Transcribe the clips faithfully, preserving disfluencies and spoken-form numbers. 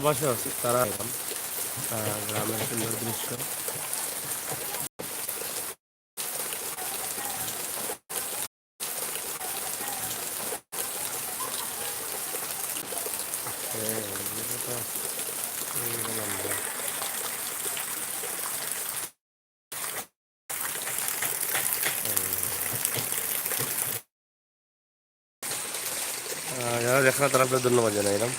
পাশে আছে তারা এরকম, আহ, গ্রামের সুন্দর দৃশ্য। হ্যাঁ, এটা তো, এই গেলাম রে। আহ, যারা দেখরা তারারে ধন্যবাদ জানাইলাম।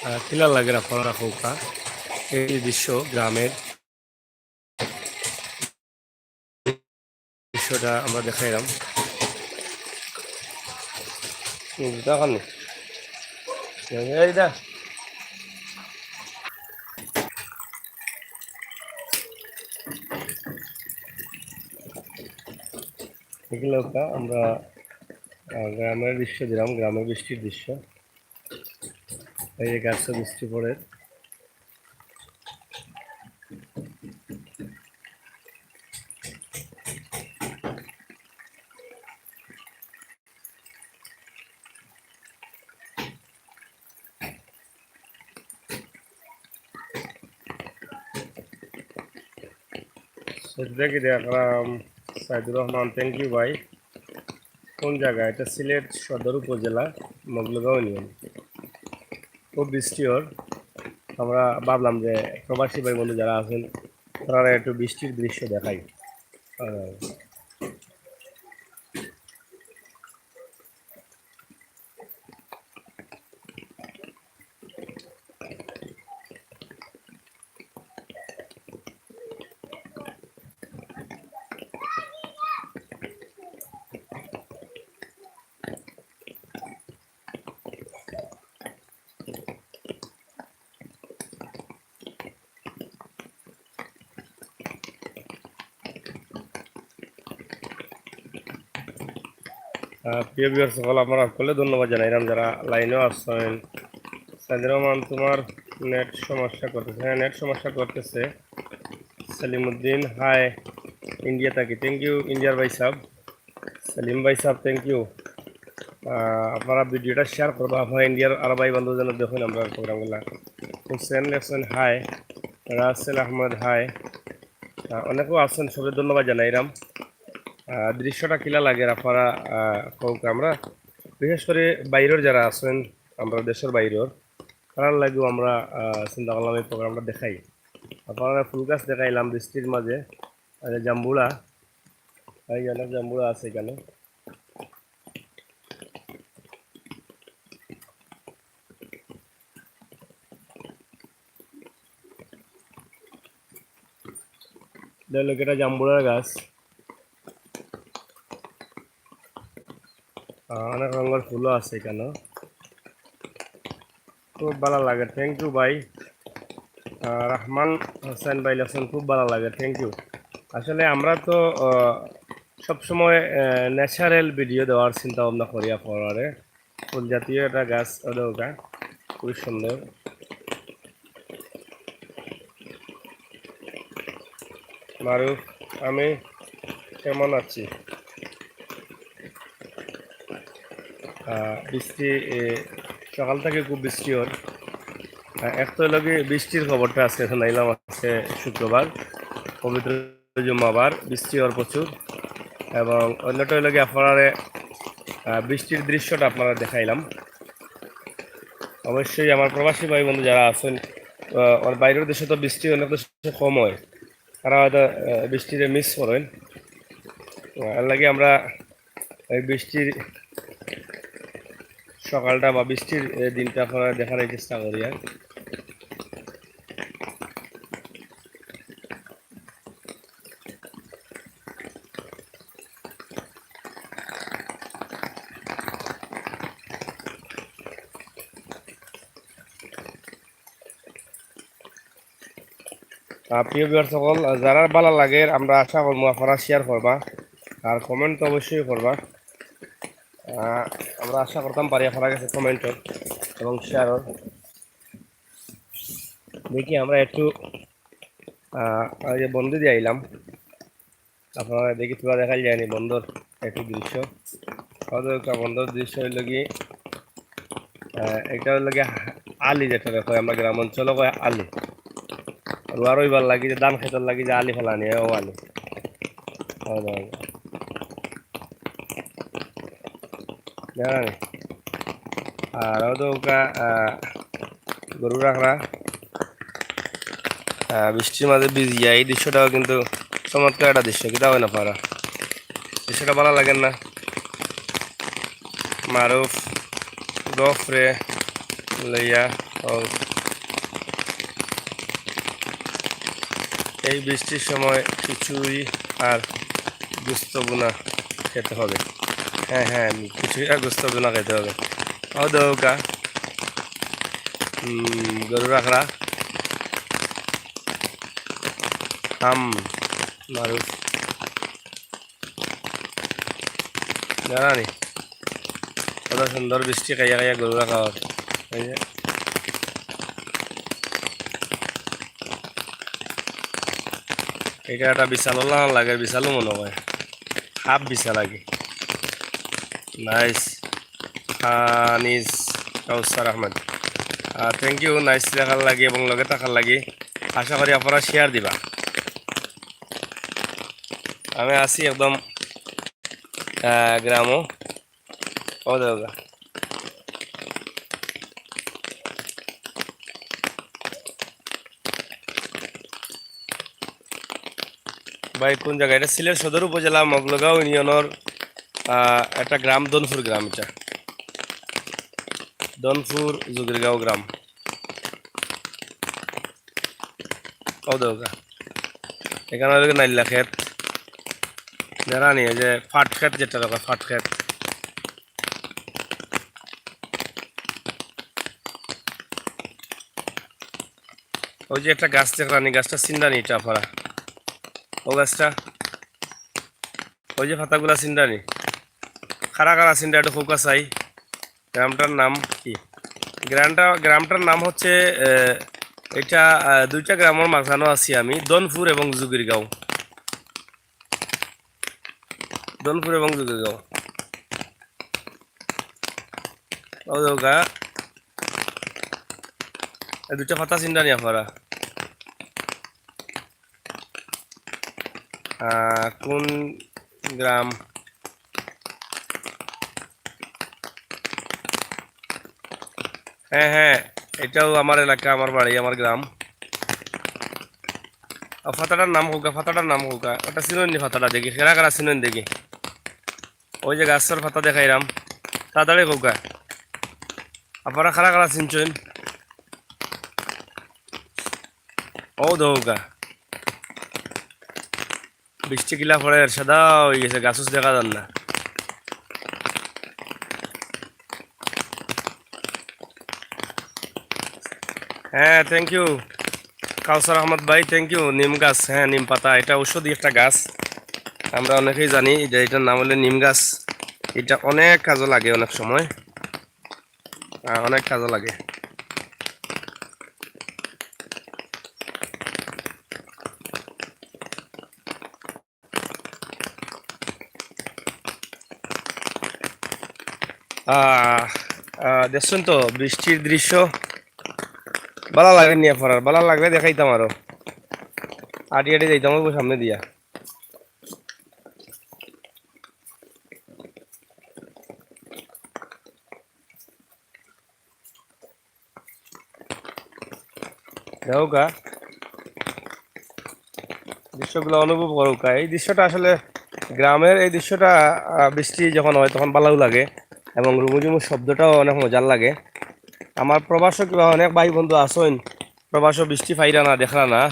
আহ, কিলা লাগের আপনারা কউক্কা, এই দৃশ্য গ্রামের দৃশ্যটা আমরা দেখাইলাম। হুম, দেখান নি। এই দা। এগুলো আমরা, আহ, গ্রামের দৃশ্য দিলাম, গ্রামের বৃষ্টির দৃশ্য। এই যে গাছে বৃষ্টি পড়ে। সেটা কি দেখলাম, সাইদুর রহমান, thank you ভাই। কোন জায়গা এটা? সিলেট সদর উপজেলা, মগলগাঁও ইউনিয়ন। খুব বৃষ্টি ওর। আমরা ভাবলাম যে প্রবাসী ভাই বন্ধু যারা আছেন, তারা একটু বৃষ্টির দৃশ্য দেখাই। আহ, আহ, প্রিয় viewers সকল, আপনারা সকলে ধন্যবাদ জানাইলাম যারা লাইনেও আসছেন। সাইদুর রহমান, তোমার নেট সমস্যা করতেছে। হ্যাঁ, নেট সমস্যা করতেছে। সেলিমুদ্দিন, হাই, ইন্ডিয়া থাকি, thank you ইন্ডিয়ার ভাই সাহেব। সেলিম ভাই সাহেব, thank you। আহ, আপনারা ভিডিওটা শেয়ার করবা, আপনারা ইন্ডিয়ার আরো ভাই বন্ধু যেন দেখুন আমরা প্রোগ্রামগুলা। হুসেন লেখছেন হাই, রাসেল আহমদ হাই, আহ, অনেকেও আছেন, সবাই ধন্যবাদ জানাইলাম। আহ, দৃশ্যটা কিলা লাগে আপনারা, আহ, কউক্কা, আমরা বিশেষ করে বাইরের যারা আছেন, আমরা দেশের বাইরের, তারার লাগিও আমরা, আহ, চিন্তা করলাম এই প্রোগ্রামটা দেখাই। আপনারা ফুল গাছ দেখাইলাম বৃষ্টির মাঝে, আর এই জাম্বুরা, এই যে অনেক জাম্বুরা আছে এখানে। দেখো, এটা জাম্বুরার গাছ। আহ, অনেক রঙের ফুলও আছে এখানে। খুব ভালা লাগে, thank you ভাই। আহ, রহমান হোসেন ভাই লেখছেন, খুব ভালা লাগে, thank you। আসলে আমরা তো, আহ, সবসময়, আহ, natural ভিডিও দেওয়ার চিন্তা ভাবনা করি আপনারারে। ফুল জাতীয় একটা গাছ, ওটা ওটা খুবই সুন্দর। মারুফ, আমি কেমন আছি? আহ, বৃষ্টি, এ, সকাল থেকে খুব বৃষ্টি ওর। আহ, এক তো লাগে বৃষ্টির খবরটা আজকে শোনাইলাম, আজকে শুক্রবার, পবিত্র জুম্মাবার, বৃষ্টি ওর প্রচুর। এবং অন্যটা হইল কি আপনারারে, আহ, বৃষ্টির দৃশ্যটা আপনারা দেখাইলাম। অবশ্যই আমার প্রবাসী ভাই বন্ধু যারা আছেন, আহ, আর বাইরের দেশে তো বৃষ্টি অনেক দেশে কম হয়, তারা হয়তো, আহ, বৃষ্টিরে মিস করেন। আহ, এর লাগে আমরা এই বৃষ্টির সকালটা বা বৃষ্টির, এ, দিনটা আপনারা দেখার চেষ্টা করি আর। আহ, প্রিয় viewers সকল, আহ, যারার ভালা লাগে আমরা আশা করবো আপনারা শেয়ার করবা, আর কমেন্ট তো অবশ্যই করবা। আহ, আমরা আশা করতাম পারি আপনারা গেছে কমেন্ট এবং শেয়ার। দেখি আমরা একটু, আহ, এই যে বন্ধ দিয়া আইলাম। আপনারা দেখি, তোরা দেখাইল যায়নি বন্দর একটু দৃশ্য। অউ দেখউক্কা বন্দর দৃশ্য অইল কি, আহ, এটা অইল কি আলি, যেটা কয় আমরা গ্রাম অঞ্চল কয় আলি। রোয়া রইবার লাগি যে ধান খেতর লাগি যে আলি ফেলানি অয়, অউ আলি। অউ দেখউক্কা। জানি। আর অউ দেখউক্কা, আহ, গরু রাখরা, আহ, বৃষ্টির মাঝে ভিজিয়া, এই দৃশ্যটাও কিন্তু চমৎকার একটা দৃশ্য, কিতা অয় না পারা? দৃশ্যটা ভালা লাগের না? মারুফ গফরে লইয়া, ও, এই বৃষ্টির সময় খিচুড়ি আর গোস্ত ভুনা খেতে হবে। হ্যাঁ, হ্যাঁ, খিচুড়ি আর গোস্ত ভুনা খেতে হবে। অউ দেখউক্কা, উম, গরু রাখরা। হাম, মারুফ। জানি, কত সুন্দর বৃষ্টি খাইয়া খাইয়া গরু রাখা অর। এই যে, এটা একটা বিশাল লাখান লাগে, বিশালও মনে হয়, হাফ বিশাল লাগে। Nice। আনিস কাউসার আহমেদ, আহ, thank you, nice লেখার লাগি এবং লগে থাকার লাগি। আশা করি আপনারা share দিবা। আমি আছি একদম, আহ, গ্রামও। অউ দেখউক্কা। ভাই, কোন জাগা? এটা সিলেট সদর উপজেলা মগলগাঁও ইউনিয়নর, আহ, একটা গ্রাম, দনপুর গ্রাম এটা। দনপুর জুগিরগাঁও গ্রাম। অউ দেখউক্কা। এখানে অইল গি নাইল্লা খেত। জানি, এই যে পাট খেত যেটা কয়, পাট খেত। অউ যে একটা গাছ দেখরানি, গাছটা চিনরানি এটা আপনারা? অউ গাছটা, অউ যে পাতাগুলা চিনরানি? কারা কারা চিনরা একটু কউক্কা চাই। গ্রামটার নাম কি? গ্রামটা, গ্রামটার নাম হচ্ছে, আহ, এটা, আহ, দুইটা গ্রামর মাঝখানো আছি আমি, দনপুর এবং জুগিরগাঁও। দনপুর এবং জুগিরগাঁও। অউ দেখউক্কা, এই দুইটা পাতা চিনরানি আপনারা? আহ, কোন গ্রাম? হ্যাঁ, হ্যাঁ, এটাও আমার এলাকা, আমার বাড়ি, আমার গ্রাম। আর পাতাটার নাম কউক্কা, পাতাটার নাম কউক্কা। ওটা চিনইন নি পাতাটা দেখি, কারা কারা চিনইন দেখি। ওই যে গাছর পাতা দেখাইরাম, তাড়াতাড়ি কউক্কা। আপনারা কারা কারা চিনছইন? অউ দেখউক্কা। বৃষ্টি কিলা পড়ের, সাদা অই গেছে, গাছ-উছ দেখা যার না। হ্যাঁ, thank you কাউসার আহমদ ভাই, thank you। নিম গাছ, হ্যাঁ, নিম পাতা, এটা ঔষধি একটা গাছ। আমরা অনেকেই জানি যে এটার নাম হলো নিম গাছ। এটা অনেক কাজে লাগে অনেক সময়। আহ, অনেক কাজে লাগে। আহ, আহ, দেখছইন তো বৃষ্টির দৃশ্য, ভালা লাগে নি আপনারার? ভালা লাগলে দেখাইতাম আরো, আটি আটি যাইতাম অইবো সামনে দিয়া। দেখউক্কা, দৃশ্যগুলা অনুভব করউক্কা। এই দৃশ্যটা আসলে গ্রামের, এই দৃশ্যটা, আহ, বৃষ্টি যখন হয় তখন ভালাউ লাগে এবং রুমুঝুমুর শব্দটাও অনেক মজার লাগে। আমার প্রবাসও কিবা অনেক ভাই বন্ধু আছইন, প্রবাসও বৃষ্টি পাইরা না, দেখরা না।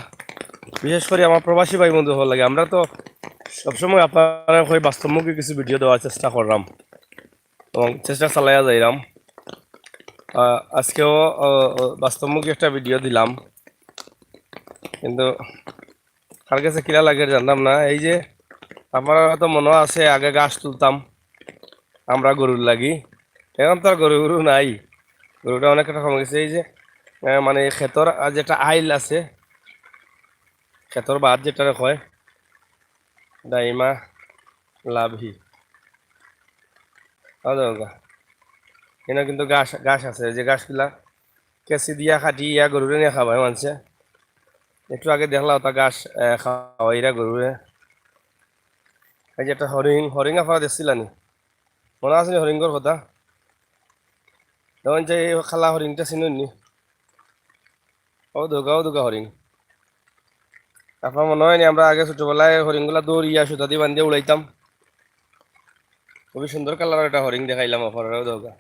বিশেষ করি আমার প্রবাসী ভাই বন্ধু অকল লাগি, আমরা তো সবসময় আপনারারে কই বাস্তবমুখী কিছু video দেওয়ার চেষ্টা কররাম এবং চেষ্টা চালাইয়া যাইরাম। আহ, আজকেও, আহ, আহ, বাস্তবমুখী একটা video দিলাম, কিন্তু কার গেছে কিলা লাগের জানতাম না। এই যে আপনারার তো মনো আছে আগে ঘাস তুলতাম আমরা গরুর লাগি, এখন তো আর গরু গরু নাই, গরুটা অনেকটা কমে গেছে। এই যে, আহ, মানে খেতর আর যেটা আইল আছে, খেতর বাদ যেটারে কয়, দাইমা লাভি। অউ দেখউক্কা। এনে কিন্তু ঘাস, ঘাস আছে, যে ঘাসগুলা কেচি দিয়া কাটিয়া গরুরে নিয়া খাবায় মানষে। একটু আগে দেখলা অতা ঘাস, আহ, খাওয়াইরা গরুরে। এই যে একটা হরিণ, হরিণ আফারা দেখছিলা নি? মনো আছে নি হরিণর কথা? তখন যে এই কালা হরিণটা চিনইন নি? অউ দেখউক্কা, অউ দেখউক্কা হরিণ। আফারা মনো অয় নি আমরা আগে ছোটবেলায় হরিণগুলা দড়িয়া সুতা দি বান্ধিয়া উড়াইতাম? খুবই সুন্দর কালারর একটা হরিণ দেখাইলাম আফারারে, অউ দেখউক্কা।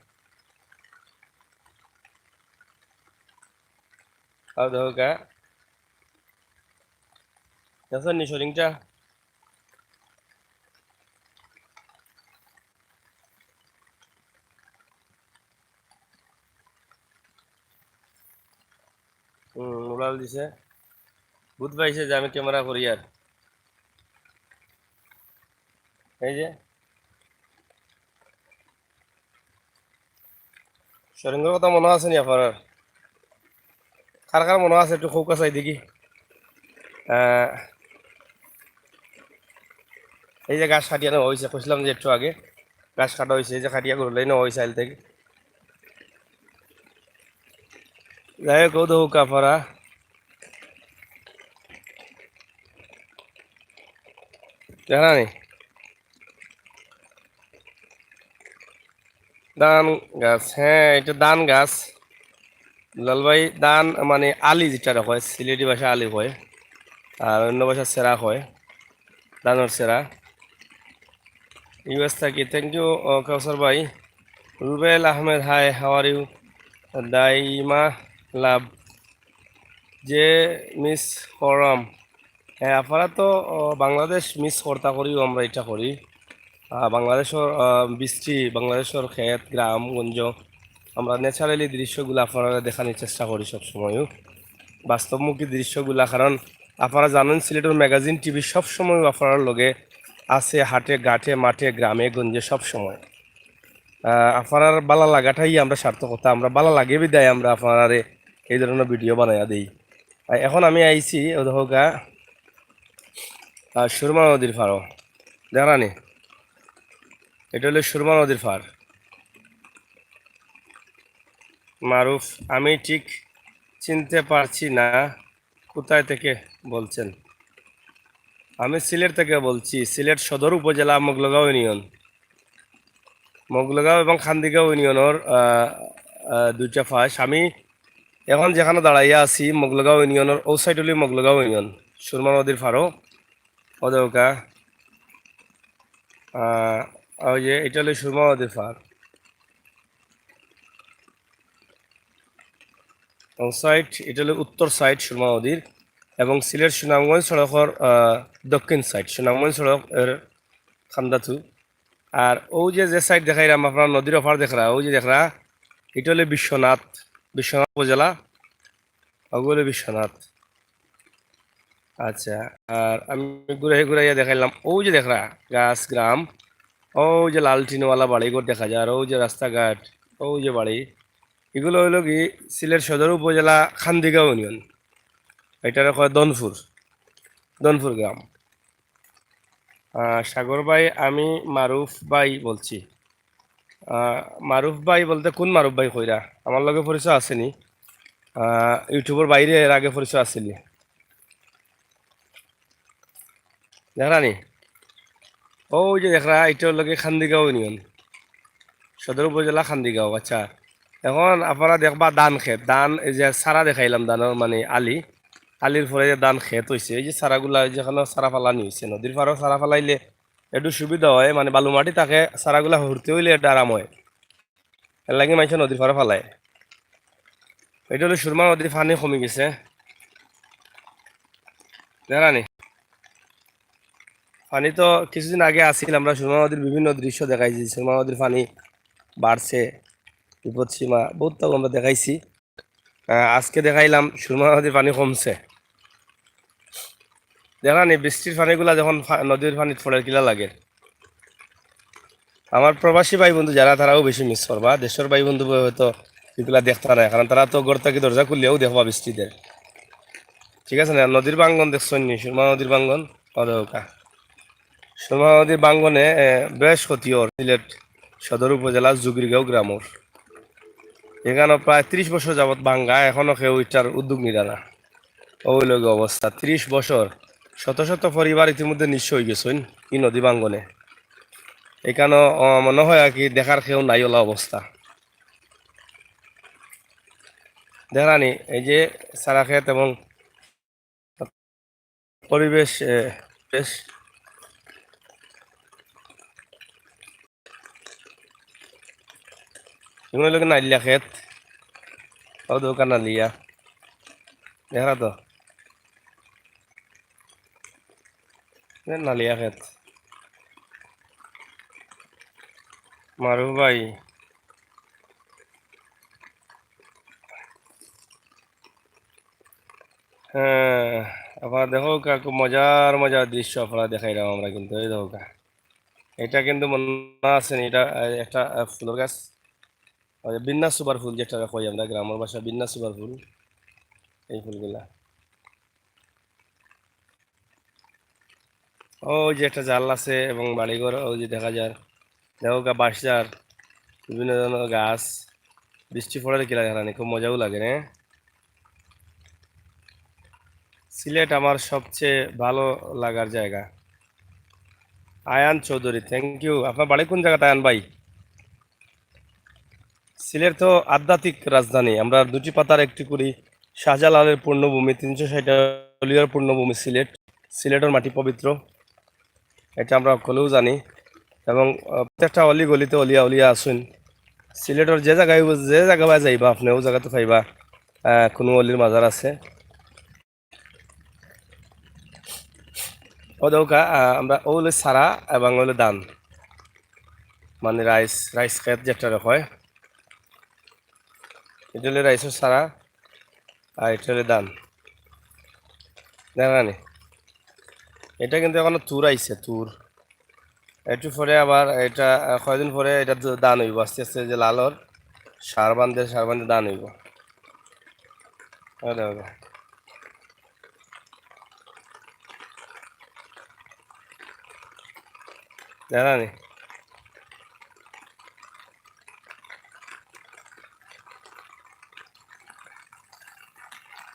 অউ দেখউক্কা। দেখছইন নি হরিণটা? হুম, উড়াল দিছে। বুঝ পাইছে যে আমি camera করি আর। এই যে। হরিণর কথা মনো আছে নি আফারার? কার কার মনো আছে একটু কউক্কা চাই দেখি। আহ, এই যে ঘাস কাটিয়া নেওয়া অইছে, কইছিলাম যে একটু আগে ঘাস কাটা অইছে, এই যে কাটিয়া গরুরে নেওয়া অইছে আইল থাকি। যাই হউক, অউ দেখউক্কা আফারা। দেখরা নি? ধান গাছ, হ্যাঁ, এটা ধান গাছ। দুলাল ভাই, ধান মানে আলি যেটারে কয়, সিলেটি ভাষা আলি কয়, আর অন্য ভাষা সেরা কয়, ধানর সেরা। ইউএস থাকি, thank you, আহ, কাউসার ভাই। রুবেল Ahmed, hi, how are you? দাইমা লাভ, যে miss কররাম। হ্যাঁ, আফারা তো, ও, বাংলাদেশ miss করতা করিও আমরা ইটা করি। আহ, বাংলাদেশর, আহ, বৃষ্টি, বাংলাদেশর খেত, গ্রাম, গঞ্জ, আমরা naturally দৃশ্যগুলা আফারারে দেখানির চেষ্টা করি সবসময়ও। বাস্তবমুখী দৃশ্যগুলা, কারণ আফারা জানইন সিলেটর magazine, টিভি সবসময় আফারার লগে আছে, হাটে, ঘাটে, মাঠে, গ্রামে, গঞ্জে সবসময়। আহ, আফারার বালা লাগাটাই আমরা সার্থকতা, আমরা বালা লাগে বিধায় আমরা আফারারে এই ধরনর video বানাইয়া দেই। আর এখন আমি আইছি, অউ দেখউক্কা, আহ, সুরমা নদীর পাড়ো। দেখরা নি? এটা অইলো সুরমা নদীর পাড়। মারুফ, আমি ঠিক চিনতে পারছি না, কোথায় থেকে বলছেন? আমি সিলেট থেকে বলছি, সিলেট সদর উপজেলা মগলগাঁও ইউনিয়ন। মগলগাঁও এবং খান্দিগাঁও ইউনিয়নর, আহ, আহ, দুইটা পাশ। আমি এখন যেখানো দাঁড়াইয়া আছি, মগলগাঁও ইউনিয়নর অউ side অইলো মগলগাঁও ইউনিয়ন, সুরমা নদীর পাড়ো। অউ দেখউক্কা, আহ, অউ যে ইটা অইলো সুরমা নদীর পাড়। অউ side, ইটা অইলো উত্তর side সুরমা নদীর, এবং সিলেট সুনামগঞ্জ সড়কর, আহ, দক্ষিণ side, সুনামগঞ্জ সড়কর খান্দাতু। আর অউ যে, যে side দেখাইরাম আফারা নদীর ওপার দেখরা, অউ যে দেখরা, ইটা অইলো বিশ্বনাথ, বিশ্বনাথ উপজেলা, অগু অইলো বিশ্বনাথ। আচ্ছা, আর আমি ঘুরাই ঘুরাইয়া দেখাইলাম, অউ যে দেখরা, গাছ, গ্রাম, অউ যে লাল টিনওয়ালা বাড়িঘর দেখা যার, অউ যে রাস্তাঘাট, অউ যে বাড়ি, ইগুলা অইলো কি সিলেট সদর উপজেলা খান্দিগাঁও ইউনিয়ন, ইটারে কয় দনপুর, দনপুর গ্রাম। আহ, সাগর ভাই, আমি মারুফ ভাই বলছি। আহ, মারুফ ভাই বলতে কোন মারুফ ভাই কইরা? আমার লগে পরিচয় আছে নি? আহ, YouTube-অর বাইরে এর আগে পরিচয় আছে নি? দেখরা নি? অউ যে দেখরা, ইটা অইলো গি খান্দিগাঁও ইউনিয়ন, সদর উপজেলা খান্দিগাঁও। আচ্ছা, এখন আফারা দেখবা ধান খেত, ধান, এই যে চারা দেখাইলাম ধানর মানে আলি, আলির পরে যে ধান খেত অইছে, এই যে চারাগুলা, এই যে এখানো চারা ফালানি অইছে, নদীর পাড়ো চারা ফালাইলে একটু সুবিধা অয়, মানে বালু মাটি থাকে, চারাগুলা হুরতে অইলে একটু আরাম অয়। এর লাগি মানষে নদীর পাড়ো ফালায়। ইটা অইলো সুরমা নদীর পানি কমি গেছে, দেখরা নি? পানি তো কিছুদিন আগে আছিল, আমরা সুরমা নদীর বিভিন্ন দৃশ্য দেখাইছি, সুরমা নদীর পানি বাড়ছে, বিপদসীমা, বউততা আমরা দেখাইছি। আহ, আজকে দেখাইলাম সুরমা নদীর পানি কমছে। দেখরা নি, বৃষ্টির পানিগুলা যখন ফা-, নদীর পানিত পড়ের কিলা লাগে। আমার প্রবাসী ভাই বন্ধু যারা, তারাও বেশি miss করবা। দেশর ভাই বন্ধু হয়তো ইগুলা দেখতা নায়, কারণ তারা তো ঘর থাকি দরজা খুললেও দেখবা বৃষ্টিদের। ঠিক আছে না? নদীর ভাঙ্গন দেখছইন নি? সুরমা নদীর ভাঙ্গন, অউ দেখউক্কা। সুরমা নদীর ভাঙ্গনে, এ, বেশ ক্ষতি অর সিলেট সদর উপজেলার জুগিরগাঁও গ্রামর। এখানো প্রায় ত্রিশ বছর যাবত ভাঙ্গা, এখনো কেউ ইটার উদ্যোগ নিরা না। অউ লগে অবস্থা, ত্রিশ বছর শত শত পরিবার ইতিমধ্যে নিঃস্ব অইগেছইন ই নদী ভাঙ্গনে। এখানো, অ, মনে হয় আর কি দেখার কেউ নাই অলা অবস্থা। দেখরানি, এই যে সারা ক্ষেত এবং পরিবেশ, এ, বেশ। এগুলো হলো নালিয়া ক্ষেত। অউ দেখো নালিয়া। দেখরা তো? এ নালিয়া ক্ষেত। মারু ভাই। হ্যাঁ, আপনারা দেখউক্কা, খুব মজার মজার দৃশ্য আপনারা দেখাইলাম আমরা কিন্তু। এই দেখউক্কা, এটা কিন্তু মনে আছে নি, এটা, আহ, একটা, আহ, ফুলর গাছ, ওই যে বিন্না সুপার ফুল যেটা কই আমরা গ্রামের ভাষা, বিন্না সুপার ফুল, এই ফুলগুলা। ওই যে একটা জাল আছে এবং বাড়িঘর ওই যে দেখা যার, দেখউক্কা বাঁশ ঝাড়, বিভিন্ন ধরনের গাছ। বৃষ্টি পড়ার কিলা দেখরানি, খুব মজাও লাগে রে। সিলেট আমার সবচেয়ে ভালো লাগার জায়গা। আয়ান চৌধুরী, thank you। আপনার বাড়ি কোন জায়গাতে আয়ান ভাই? সিলেট তো আধ্যাত্মিক রাজধানী। আমরা দুটি পাতার একটি কুড়ি, শাহজালালের পূর্ণভূমি, তিনশো ষাট আউলিয়ার পূর্ণভূমি সিলেট। সিলেটের মাটি পবিত্র, এটা আমরা সকলেও জানি। এবং, আহ, প্রত্যেকটা অলি গলিতে অলিয়া অলিয়া আছইন। সিলেটের যে জায়গায়, যে জায়গায় যাইবা আপনি, অউ জায়গাতে পাইবা, আহ, কোনো অলির মাজার আছে। অউ দেখউক্কা, আহ, আমরা অউ লই সারা এবং অউ লই ধান, মানে রাইস, রাইস ক্ষেত যেটা কয়, এটা হলো রাইসের সারা, আর এটা হলো ধান। দেখরানি, এটা কিন্তু এখনো তুর আইছে, তুর। একটু পরে আবার এটা, আহ, কয়দিন পরে এটা দ-, ধান অইবো, আস্তে আস্তে যে লালর সার বান্ধে, সার বান্ধে ধান অইবো। অউ দেখো। দেখরানি?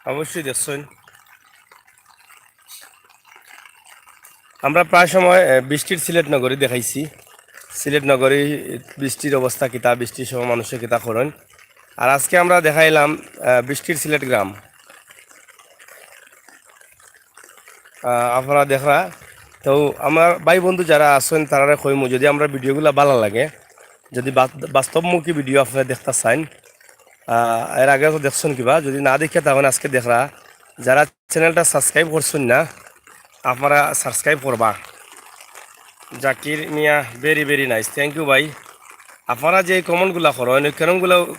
অবশ্যই দেখছইন। আমরা প্রায় সময়, এ, বৃষ্টির সিলেট নগরী দেখাইছি। সিলেট নগরী, বৃষ্টির অবস্থা কিতা, বৃষ্টির সময় মানুষে কিতা করইন। আর আজকে আমরা দেখাইলাম, এ, বৃষ্টির সিলেট গ্রাম। আহ, আপনারা দেখরা, তো আমার ভাই বন্ধু যারা আছইন, তারারে কইমু, যদি আমরা ভিডিওগুলা ভালা লাগে, যদি বাস-, বাস্তবমুখী ভিডিও আপনারা দেখতা চাইন, আহ, এর আগে তো দেখছইন কিবা, যদি না দেখিয়া থাকইন আজকে দেখরা, যারা চ্যানেলটা সাবস্ক্রাইব করছইন না, আপনারা সাবস্ক্রাইব করবা। জাকির মিয়া, very very nice, thank you ভাই। আপনারা যে কমেন্টগুলা করইন, ওই কমেন্টগুলাও,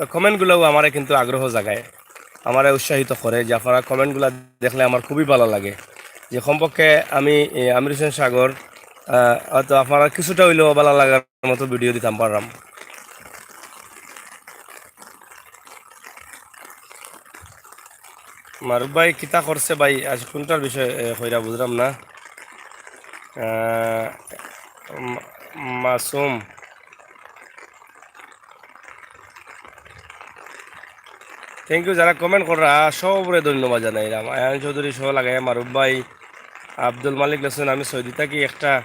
কমেন্টগুলাও আমারে কিন্তু আগ্রহ জাগায়, আমারে উৎসাহিত করে যে আপনারা কমেন্টগুলা দেখলে আমার খুবই ভালা লাগে। যে কমপক্ষে আমি, এ, আমির হোসেন সাগর, আহ, হয়তো আপনারা কিছুটা অইলেও ভালা লাগার মতো ভিডিও দিতাম পাররাম। মারুফ ভাই কিতা করছে ভাই, আজ কোনটার বিষয়ে, এ, কইরা বুঝলাম না। আহ, মা-, মাসুম, thank you যারা কমেন্ট কররা, সবরে ধন্যবাদ জানাইলাম। আয়ান চৌধুরী সহ লাগাইয়া মারুফ ভাই, আব্দুল মালিক লেখছইন, আমি সৌদি থাকি, একটা,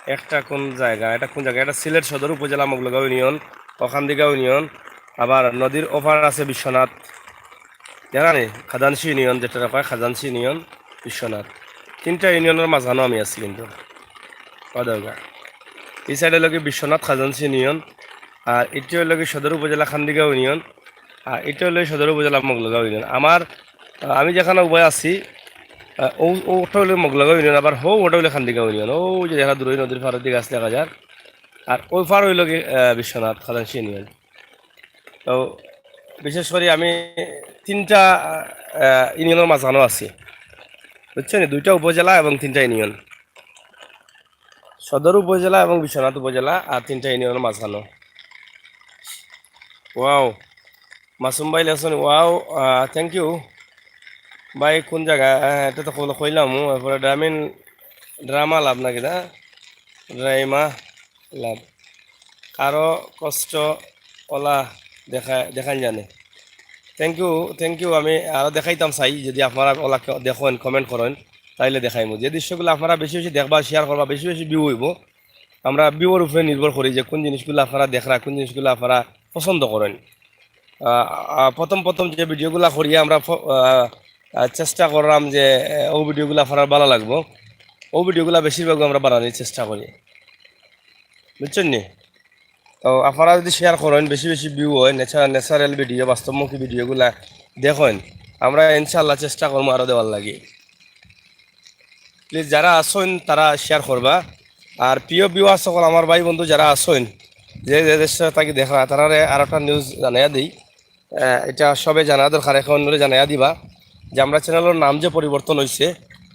একটা কোন জায়গা, এটা কোন জায়গা? এটা সিলেট সদর উপজেলা মগলগাঁও ইউনিয়ন, অখান্দিগাঁও ইউনিয়ন, আবার নদীর ওপার আছে বিশ্বনাথ, জানা নেই? খাজানশি ইউনিয়ন যেটা কয়, খাজানশি ইউনিয়ন, বিশ্বনাথ, তিনটা ইউনিয়নের মাঝখানো আমি আছি কিন্তু। অউ দেখউক্কা, এই সাইডে অইলো গি বিশ্বনাথ খাজানশি ইউনিয়ন, আর এটা অইলো গি সদর উপজেলা খান্দিগাঁও ইউনিয়ন, আর এটা অইলো সদর উপজেলা মগলগাঁও ইউনিয়ন। আমার, আহ, আমি যেখানো উবায় আছি, আহ, অউ, অউটা অইলো মগলগাঁও ইউনিয়ন, আবার হউ অউটা অইলো খান্দিগাঁও ইউনিয়ন। অউ যে দেখা দূরে নদীর পাড়েদি গাছ দেখা যার, আর অউ পার অইলো গি, আহ, বিশ্বনাথ খাজানশি ইউনিয়ন। তো বিশেষ করি আমি তিনটা, আহ, ইউনিয়নের মাঝখানো আছি, বুঝছইন? দুইটা উপজেলা এবং তিনটা ইউনিয়ন, সদর উপজেলা এবং বিশ্বনাথ উপজেলা, আর তিনটা ইউনিয়নের মাঝখানো। ওয়াও, মাসুম ভাই লেখছইন, ওয়াও, আহ, thank you। ভাই কোন জায়গা? আহ, এটা তো কইল-, কইলাম, এরপরে ড্রামিন ড্রামা লাভ নাকি না? রাইমা লাভ। কারো কষ্ট ওলা দেখা, দেখাইন জানে। Thank you, thank you। আমি আরো দেখাইতাম চাই, যদি আপনারা ওলা কে-, দেখইন, comment করইন, তাইলে দেখাইমু। যে দৃশ্যগুলা আপনারা বেশি বেশি দেখবা, share করবা, বেশি বেশি view অইবো। আমরা view-র উপরে নির্ভর করি যে কোন জিনিসগুলা আপনারা দেখরা, কোন জিনিসগুলা আপনারা পছন্দ করইন। আহ, আহ, প্রথম প্রথম যে video-গুলা করি আমরা ফ-, আহ, আহ, চেষ্টা করলাম যে, আহ, ও video-গুলা আপনার ভালা লাগবো, ও video-গুলা বেশিরভাগ আমরা বানানির চেষ্টা করি, বুঝছইন নি? তো আপনারা যদি share করইন, বেশি বেশি view অয়, ন্যাচারা-, natural video, বাস্তবমুখী video-গুলা দেখইন, আমরা ইনশাআল্লাহ চেষ্টা করমু আরো দেওয়ার লাগি। Please, যারা আছইন, তারা share করবা। আর প্রিয় viewers সকল, আমার ভাই বন্ধু যারা আছইন, যে, যে দেশ থাকি দেখরা, তারারে আর একটা news জানাইয়া দেই। আহ, এটা সবে জানা দরকার, এখন অন্যরে জানাইয়া দিবা যে আমরা channel-র নাম যে পরিবর্তন অইছে,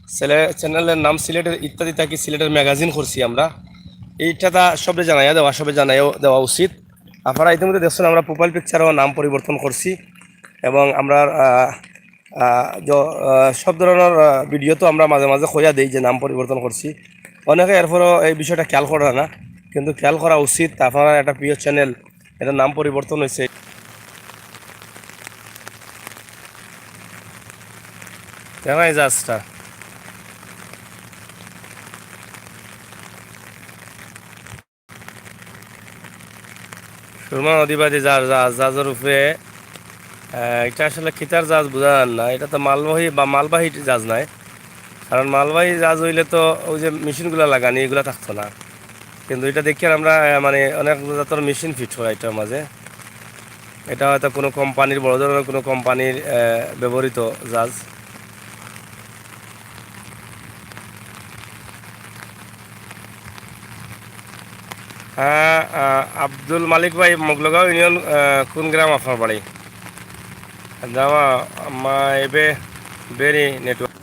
সিলে-, channel-র নাম সিলেটের ইত্যাদি থাকি সিলেটের magazine করছি আমরা। এইটা তা সবে জানাইয়া দেওয়া, সবে জানাইয়া দেওয়া উচিত। আপনারা ইতিমধ্যে দেখছইন আমরা profile picture-ও নাম পরিবর্তন করছি এবং আমরা, আহ, আহ, য-, আহ, সব ধরনের, আহ, video তো আমরা মাঝে মাঝে কইয়া দেই যে নাম পরিবর্তন করছি। অনেকে এরপরও এই বিষয়টা খেয়াল করে না, কিন্তু খেয়াল করা উচিত। আপনারা একটা প্রিয় channel, এটা নাম পরিবর্তন হয়েছে। দেখা এই জাহাজটা। সুরমা নদীবাদী জাহাজ, জাহাজ, জাহাজের উপরে, আহ, এটা আসলে কিতার জাহাজ বুঝা যার না। এটা তো মালবাহী বা মালবাহী জাহাজ নায়, কারণ মালবাহী জাহাজ অইলে তো ওই যে মেশিনগুলা লাগানি, এগুলা থাকতো না। কিন্তু এটা দেখি আর আমরা, আহ, মানে, অনেক জাতর মেশিন ফিট করা এটার মাঝে। এটা হয়তো কোনো কোম্পানির, বড় ধরনের কোনো কোম্পানির, আহ, ব্যবহৃত জাহাজ। হ্যাঁ, আহ, আব্দুল মালিক ভাই, মগলগাঁও ইউনিয়ন, আহ, কোন গ্রাম আপনার বাড়ি? জামা, মা, এবে, বেরি নেটওয়ার্ক।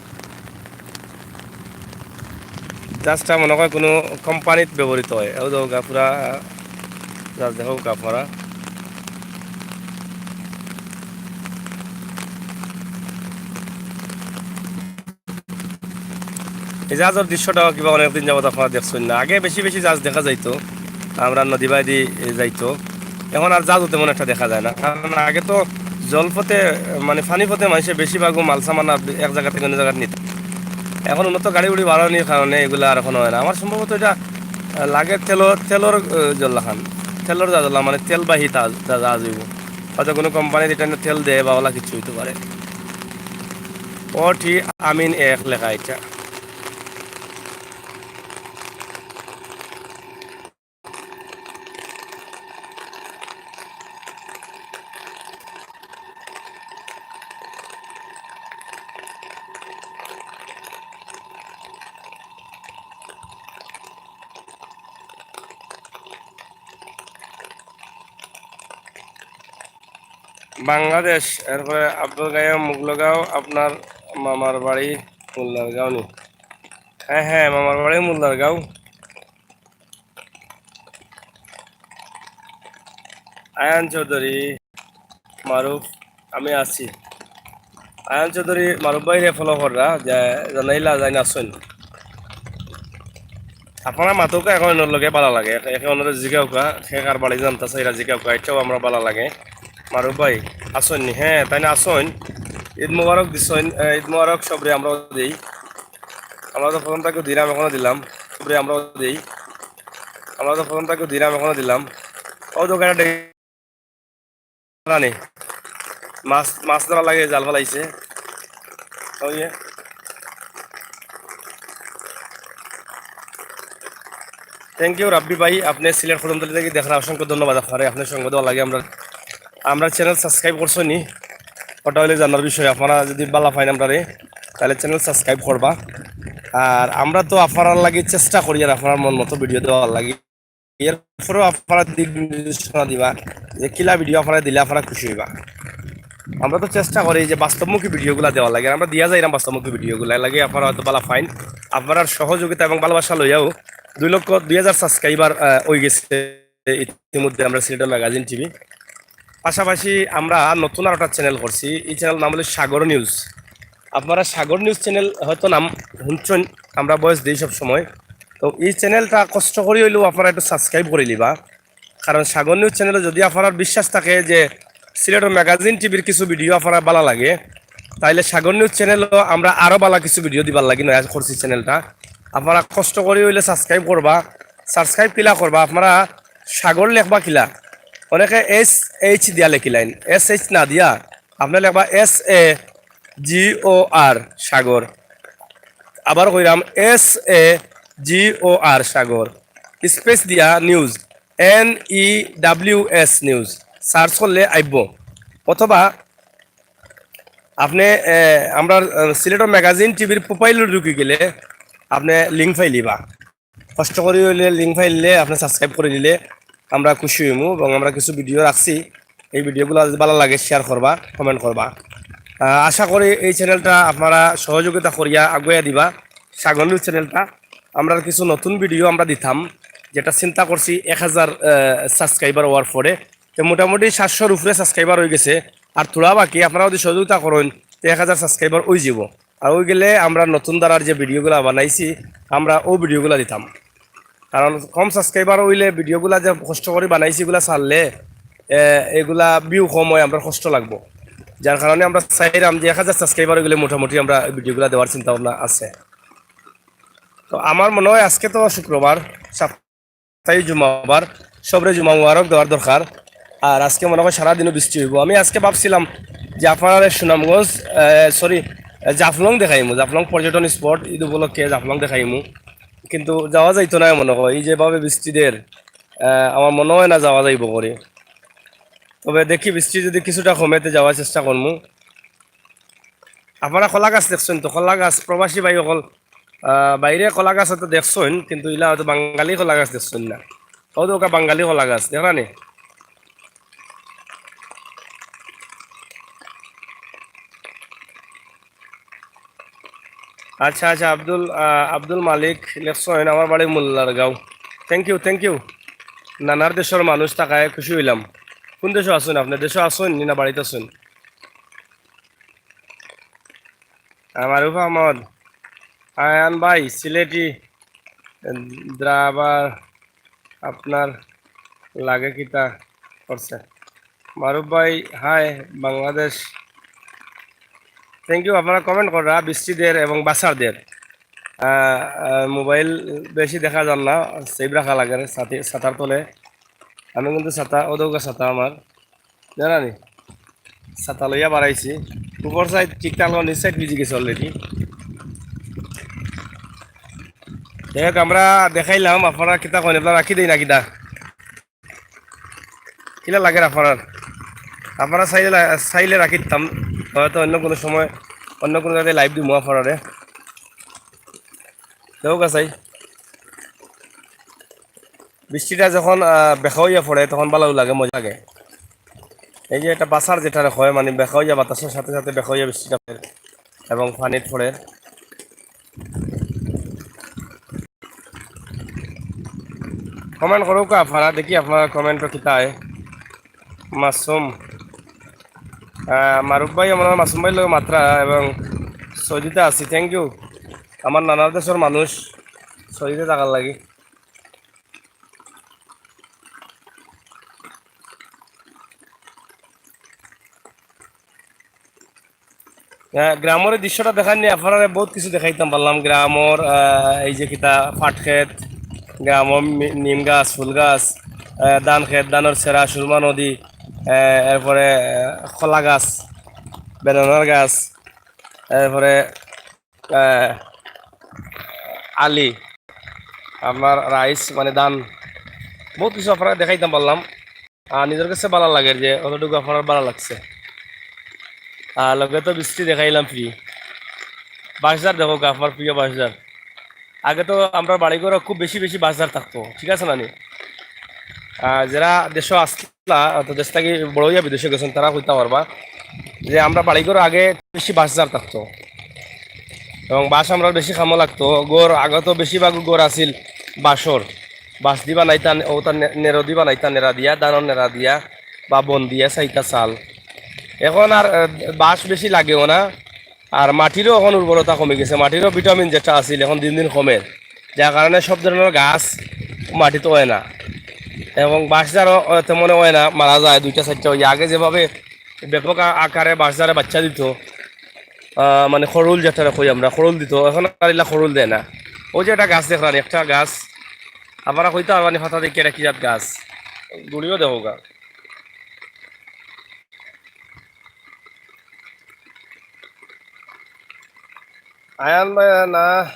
জাহাজটা মনে হয় কোনো কোম্পানিত ব্যবহৃত হয়। ও দেখো গা পুরা, জাহাজ দেখো গা পুরা। এই জাহাজের দৃশ্যটাও কিবা অনেকদিন যাবত আপনারা দেখছইন না। আগে বেশি বেশি জাহাজ দেখা যাইতো, আমরা নদী বায়দি যাইতো। এখন আর জাহাজও তেমন একটা দেখা যায় না, কারণ আগে তো জলপথে, মানে, পানিপথে মানুষে বেশিরভাগও মাল সামান এক জায়গা থেকে অন্য জায়গায় নিত। এখন উন্নত গাড়ি উড়ি বাড়ানির কারণে এগুলা আর এখন হয় না। আমার সম্ভবত এটা, আহ, লাগে তেলর, তেলর, আহ, জল্লাখান, তেলর জাহাজ, মানে, তেলবাহী তা-, তা-, জাহাজ অইবো। হয়তো কোনো কোম্পানির এটা তেল দেয় বা ওলা কিছু হইতে পারে। ও টি আমিন এক লেখা এটা। বাংলাদেশ, এরপরে আব্দুল কাইয়ুম মুগলগাঁও, আপনার মামার বাড়ি মুল্লারগাঁও নি? হ্যাঁ, হ্যাঁ, মামার বাড়ি মুল্লারগাঁও। আয়ান চৌধুরী, মারুফ, আমি আছি। আয়ান চৌধুরী, মারুফ ভাইরে follow কররা, যে জানাইলা যাইন আছইন। আপনারা মাতউক্কা, এখন অন্যর লগে ভালা লাগে, একে অন্যরে জিগাউক্কা, সে কার বাড়ি জানতা চাইরা জিগাউক্কা, এটাও আমরা ভালা লাগে। মারুফ ভাই, আছইন নি? হ্যাঁ, তাইন আছইন। ঈদ মোবারক দিছইন, এ, ঈদ মোবারক সবরে আমরাও দেই। আমরা তো প্রথম থাকি দিলাম, এখনো দিলাম। সবরে আমরাও দেই। আমরা তো প্রথম থাকি দিলাম, এখনো দিলাম। ও তো গাড়ি রানি। মাছ, মাছ ধরা লাগে, জাল ফালাইছে। ওই যে। Thank you রাব্বি ভাই, আপনি সিলেট কদমতলী থাকি দেখরা, অসংখ্য ধন্যবাদ আপনারে, আপনার সঙ্গ দেওয়ার লাগি আমরা, আমরা channel subscribe করছইন নি, ওটা হইলে জানার বিষয়। আপনারা যদি ভালা পাইন আমরারে, তাহলে channel subscribe করবা। আর আমরা তো আপনারার লাগি চেষ্টা করি আর আপনারার মন মতো video দেওয়ার লাগি। এরপরেও আপনারা দিক নির্দেশনা দিবা যে কিলা video আপনারা দিলে আপনারা খুশি হইবা। আমরা তো চেষ্টা করি যে বাস্তবমুখী video গুলা দেওয়ার লাগি, আর আমরা দিয়া যাইরাম বাস্তবমুখী video গুলা। এর লাগি আপনারা হয়তো ভালা পাইন, আপনারার সহযোগিতা এবং ভালোবাসা লইয়াও দুই লক্ষ দুই হাজার subscriber, আহ, হয়ে গেছে ইতিমধ্যে আমরা সিলেটের ম্যাগাজিন টিভি। পাশাপাশি আমরা নতুন আর একটা channel করছি, এই channel নাম হলো সাগর নিউজ। আপনারা সাগর নিউজ channel হয়তো নাম শুনছেন, আমরা voice দিই সব সময়। তো ই চ্যানেলটা কষ্ট করি অইলেও আপনারা একটু সাবস্ক্রাইব করি লিবা, কারণ সাগর নিউজ চ্যানেলো যদি আপনারার বিশ্বাস থাকে যে সিলেটর ম্যাগাজিন টিভির কিছু ভিডিও আপনারার ভালা লাগে, তাইলে সাগর নিউজ চ্যানেলো আমরা আরও ভালা কিছু ভিডিও দিবার লাগি নয়া করছি চ্যানেলটা। আপনারা কষ্ট করি অইলে সাবস্ক্রাইব করবা। সাবস্ক্রাইব কিলা করবা? আপনারা সাগর লেখবা কিলা? অনেকে এস এইচ দিয়া লেখিলাইন, এস এইচ না দিয়া আপনারা লেখবা এস এ জি ও আর, সাগর। আবার কইরাম, এস এ জি ও আর, সাগর, স্পেস দিয়া news, N E W S news, search করলে আইবো। অথবা আপনে, এ, আমরার, এ, সিলেটর ম্যাগাজিন টিভির প্রোফাইলো ঢুকি গেলে আপনে লিংক পাইলিবা। কষ্ট করি অইলে লিংক পাইলে আপনে সাবস্ক্রাইব করি দিলে আমরা খুশি অইমু এবং আমরা কিছু ভিডিও রাখছি, এই ভিডিওগুলা যদি ভালা লাগে শেয়ার করবা, কমেন্ট করবা। আহ, আশা করি এই চ্যানেলটা আপনারা সহযোগিতা করিয়া আগুয়াইয়া দিবা। সাগর নিউজ চ্যানেলটা আমরা কিছু নতুন ভিডিও আমরা দিতাম, যেটা চিন্তা করছি এক হাজার, আহ, সাবস্ক্রাইবার অওয়ার পরে। তো মোটামুটি সাতশোর উপরে সাবস্ক্রাইবার অই গেছে, আর থুড়া বাকি। আপনারা যদি সহযোগিতা করইন, তো এক হাজার সাবস্ক্রাইবার অই যাইবো। আর অই গেলে আমরা নতুন ধারার যে ভিডিওগুলা বানাইছি, আমরা অউ ভিডিওগুলা দিতাম। কারণ কম সাবস্ক্রাইবার অইলে ভিডিওগুলা যে কষ্ট করি বানাইছি, ইগুলা ছাড়লে, এ, এগুলা ভিউ কম অয়, আমরার কষ্ট লাগবো। যার কারণে আমরা চাইরাম যে এক হাজার সাবস্ক্রাইবার অই গেলে মোটামুটি আমরা ভিডিওগুলা দেওয়ার চিন্তা ভাবনা আছে। তো আমার মনে হয় আজকে তো শুক্রবার, সাপ্তাহিক জুমাবার, সবরে জুমা মুবারক দেওয়ার দরকার। আর আজকে মনে হয় সারাদিনও বৃষ্টি অইবো। আমি আজকে ভাবছিলাম যে আপনারারে সুনামগঞ্জ, আহ, সরি, জাফলং দেখাইমু, জাফলং পর্যটন স্পট, ঈদ উপলক্ষে জাফলং দেখাইমু, কিন্তু যাওয়া যাইতো না মনে হয়, এই যেভাবে বৃষ্টি দের, আহ, আমার মনে হয় না যাওয়া যাইবো করি। তবে দেখি বৃষ্টি যদি কিছুটা কমে তে যাওয়ার চেষ্টা করমু। আপনারা কলা গাছ দেখছইন তো? কলা গাছ, প্রবাসী ভাই অকল, আহ, বাইরে কলা গাছ হয়তো দেখছইন, কিন্তু ইলা হয়তো বাঙালি কলা গাছ দেখছইন না। অউ তো ওকা বাঙালি কলা গাছ, দেখরা নি? আচ্ছা, আচ্ছা, আব্দুল, আহ, আব্দুল মালিক লেখছইন, "আমার বাড়ি Mollargaon." Thank you, thank you। নানার দেশর মানুষ থাকায় খুশি অইলাম। কোন দেশো আছইন আপনে? দেশো আছইন নি না বাড়িত আছইন? আহ, মারুফ আহমদ, আয়ান ভাই, সিলেটি ড্রাইভার আপনার লাগে কিতা করছে? মারুফ ভাই, হাই, বাংলাদেশ। Thank you, আপনারা কমেন্ট কররা, বৃষ্টি দের এবং বাসার দের। আহ, আহ, মোবাইল বেশি দেখা যার না, সেভ রাখা লাগে রে, ছাতি-, ছাতার তলে। আমি কিন্তু ছাতা, অদৌকা ছাতা আমার, জানা নি? ছাতা লইয়া বাড়াইছি। উপর সাইড ঠিকঠাক, নিচ সাইড ভিজি গেছে already। যাই হোক, আমরা দেখাইলাম, আপনারা কিতা কইন, আপনারা রাখি দেই না কিতা? কিলা লাগে আপনার? আপনারা চাইলে লা-, চাইলে রাখি দিতাম, হয়তো অন্য কোনো সময়, অন্য কোনো জায়গায় লাইভ দিমু আপনারারে। দেখো গাছাই, বৃষ্টিটা যখন, আহ, বেখা অইয়া পড়ে, তখন ভালো লাগে, মজা লাগে। এই যে এটা বাসার যেটা হয়, মানে, বেখা অইয়া, বাতাসের সাথে সাথে বেখা অইয়া বৃষ্টিটা পড়ে এবং পানিত পড়ে। কমেন্ট করউক্কা আপনারা, দেখি আপনারার কমেন্টও কিতা আয়। মাসুম, আহ, মারুফ ভাই, আমার মাসুম ভাইর লগে মাতরা এবং সৌদিতে আছি, thank you। আমার নানার দেশর মানুষ সৌদিতে থাকার লাগি। আহ, গ্রামর এই দৃশ্যটা দেখার নিয়ে আপনারারে বহুত কিছু দেখাইতাম পারলাম। গ্রামর, আহ, এই যে কিতা, পাট খেত, গ্রামর মি-, নিম গাছ, ফুল গাছ, আহ, ধান খেত, ধানর সেরা, সুরমা নদী, আহ, এরপরে, আহ, কলা গাছ, বেদানার গাছ, এরপরে, আহ, আলি, আপনার রাইস, মানে ধান, বহুত কিছু আপনারারে দেখাইতাম পারলাম। আর নিজর কাছে ভালা লাগের যে অতটুকু আপনারার ভালা লাগছে। আর লগে তো বৃষ্টি দেখাইলাম ফ্রি। বাঁশঝাড় দেখউক্কা, আপনার প্রিয় বাঁশঝাড়। আগে তো আমরার বাড়িঘরো খুব বেশি বেশি বাঁশঝাড় থাকতো, ঠিক আছে না নি? আর যারা দেশো আসলা, অর্থাৎ দেশ থাকি বড় অইয়া বিদেশে গেছইন, তারা কইতা পারবা যে আমরার বাড়িঘরো আগে বেশি বাঁশঝাড় থাকতো এবং বাঁশ আমরার বেশি কামো লাগতো। ঘর আগে তো বেশিরভাগ ঘর আছিল বাঁশর, বাঁশ দি বানাইতা, অউটা নে-, নেরো দি বানাইতা, নেরা দিয়া, ধানর নেরা দিয়া বা বন দিয়া, চাইরটা চাল। এখন আর, আহ, বাঁশ বেশি লাগেও না, আর মাটিরও এখন উর্বরতা কমি গেছে, মাটিরও ভিটামিন যেটা আছিল এখন দিন দিন কমের। যার কারণে সব ধরনের গাছ মাটিত অয় না, এবং বাঁশঝাড়ও, আহ, তেমন অয় না, মারা যায় দুইটা চাইরটা অইয়া। আগে যেভাবে ব্যাপক আ-, আকারে বাঁশঝাড়ে বাচ্চা দিত, আহ, মানে খরুল যেটারে কই আমরা, খরুল দিত, এখন আর ইলা খরুল দেয় না। ওই যে একটা গাছ দেখরানি, একটা গাছ, আপনারা কইতা পারবানি পাতা দেখি এটা কি জাত গাছ, গুড়িও দেখো গা। আয়ান ভাই, না,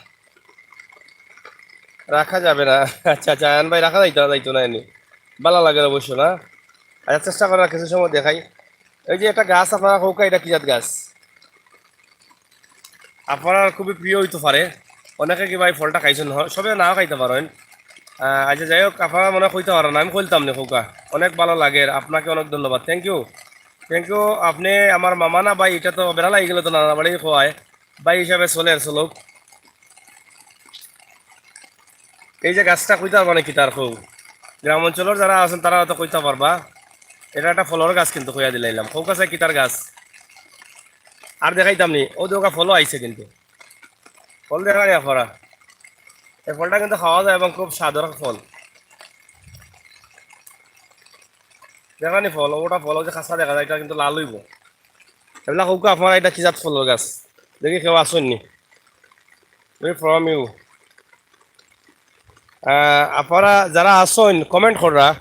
রাখা যাবে না। আচ্ছা, আচ্ছা, আয়ান ভাই, রাখা যাইতো না, যাইতো না এনে। ভালা লাগে অবশ্য না। আচ্ছা, চেষ্টা করার কিছু সময় দেখাই। এই যে একটা গাছ আপনারা কউক্কা, এটা কি জাত গাছ? আপনার খুবই প্রিয় হইতে পারে। অনেকে কি ভাই ফলটা খাইছেন? হ-, সবে নাও খাইতে পারেন। আহ, আচ্ছা, যাই হোক, আপনারা মনে হয় কইতে পারেন না, আমি কইতাম না কউক্কা। অনেক ভালো লাগে, আপনাকে অনেক ধন্যবাদ। Thank you, thank you। আপনি আমার মামা না ভাই, এটা তো বেড়া লাগি গেল তো নানা বাড়ি খোয়ায়। ভাই হিসাবে চলে আর চলুক। এই যে গাছটা কইতা পারবা নি কিতার কউ? গ্রাম অঞ্চলের যারা আছেন তারা হয়তো কইতা পারবা। এটা একটা ফলর গাছ কিন্তু কইয়া দিলাইলাম। কউক্কা চাই কিতার গাছ? আর দেখাইতাম নি, ও দোকা ফলও আইছে কিন্তু। ফল দেখা যায় ফরা। এই ফলটা কিন্তু খাওয়া যায় এবং খুব স্বাদর ফল। দেখা নি ফল, ওটা ফল, ওই যে কাঁচা দেখা যায়, এটা কিন্তু লাল হইব। এগুলা কউক্কা আপনারা, এটা কি জাত ফলর গাছ? দেখি কেউ আছেন নি? Where from you? আহ, আপনারা যারা আছেন, comment কররা।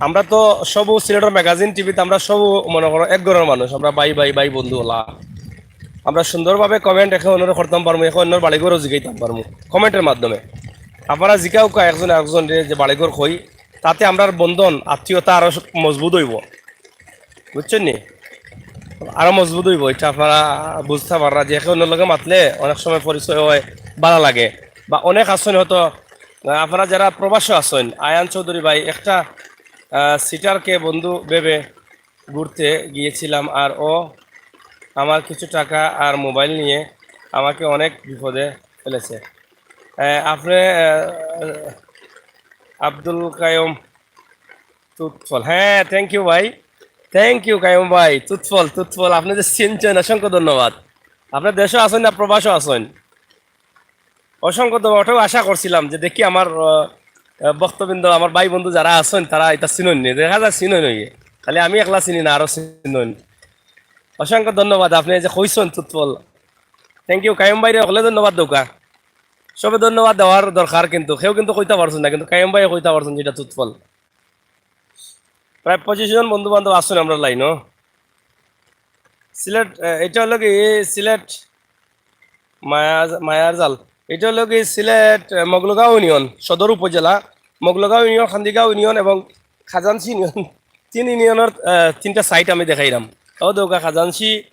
আমরা তো সবু সিলেটর ম্যাগাজিন টিভিতে আমরা সবু মনে করো এক ঘরর মানুষ, আমরা ভাই ভাই ভাই বন্ধু ওলা। আমরা সুন্দরভাবে comment একে অন্যরে করতাম পারমু, একে অন্যর বাড়িঘরও জিগাইতাম পারমু কমেন্টের মাধ্যমে। আপনারা জিকাউক্কা একজন একজন যে বাড়িঘর কই, তাতে আমরার বন্ধন আত্মীয়তা আরো মজবুত হইব, বুঝছেন নি? আরো মজবুত হইব, এটা আপনারা বুঝতে পাররা যে একে অন্যর লগে মাতলে অনেক সময় পরিচয় হয়, ভালা লাগে। বা অনেক আছেন হয়তো, আহ, আপনারা যারা প্রবাসে আছেন, আয়ান চৌধুরী ভাই, একটা, আহ, সিটারকে বন্ধু ভেবে ঘুরতে গিয়েছিলাম, আর ও আমার কিছু টাকা আর মোবাইল নিয়ে আমাকে অনেক বিপদে ফেলেছে। আহ, আপনি, আহ, আব্দুল কায়ুম তুতফল, হ্যাঁ, thank you ভাই, thank you কায়ুম ভাই। তুতফল, তুতফল, আপনি যে চিনছেন, অসংখ্য ধন্যবাদ। আপনার দেশে আছেন না প্রবাসে আছেন? অসংখ্য ধন্যবাদ। ওটাও আশা করছিলাম যে দেখি আমার, আহ, আহ, ভক্তবৃন্দ, আমার ভাই বন্ধু যারা আছেন, তারা এটা চিনইন নি। দেখা যায় চিনইন হইয়ে, খালি আমি একলা চিনি না, আরো চিনইন। অসংখ্য ধন্যবাদ, আপনি এই যে কইছেন তুতফল। Thank you কায়ুম ভাইরে, হকলে ধন্যবাদ দেউক্কা। সবে ধন্যবাদ দেওয়ার দরকার, কিন্তু কেউ কিন্তু কইতা পারছেন না, কিন্তু কায়ুম ভাই কইতা পারছেন যেটা তুতফল। প্রায় পঁচিশ জন বন্ধু বান্ধব আছেন আমরা লাইনও। সিলেট, আহ, এটা হলো কি সিলেট মায়া-, মায়ারজাল। এটা হলো কি সিলেট, আহ, মগলগাঁও ইউনিয়ন, সদর উপজেলা, মগলগাঁও ইউনিয়ন, খান্দিগাঁও ইউনিয়ন এবং খাজানসি ইউনিয়ন। তিন ইউনিয়নের, আহ, তিনটা সাইট আমি দেখাইলাম। ও দৌকা খাজানসি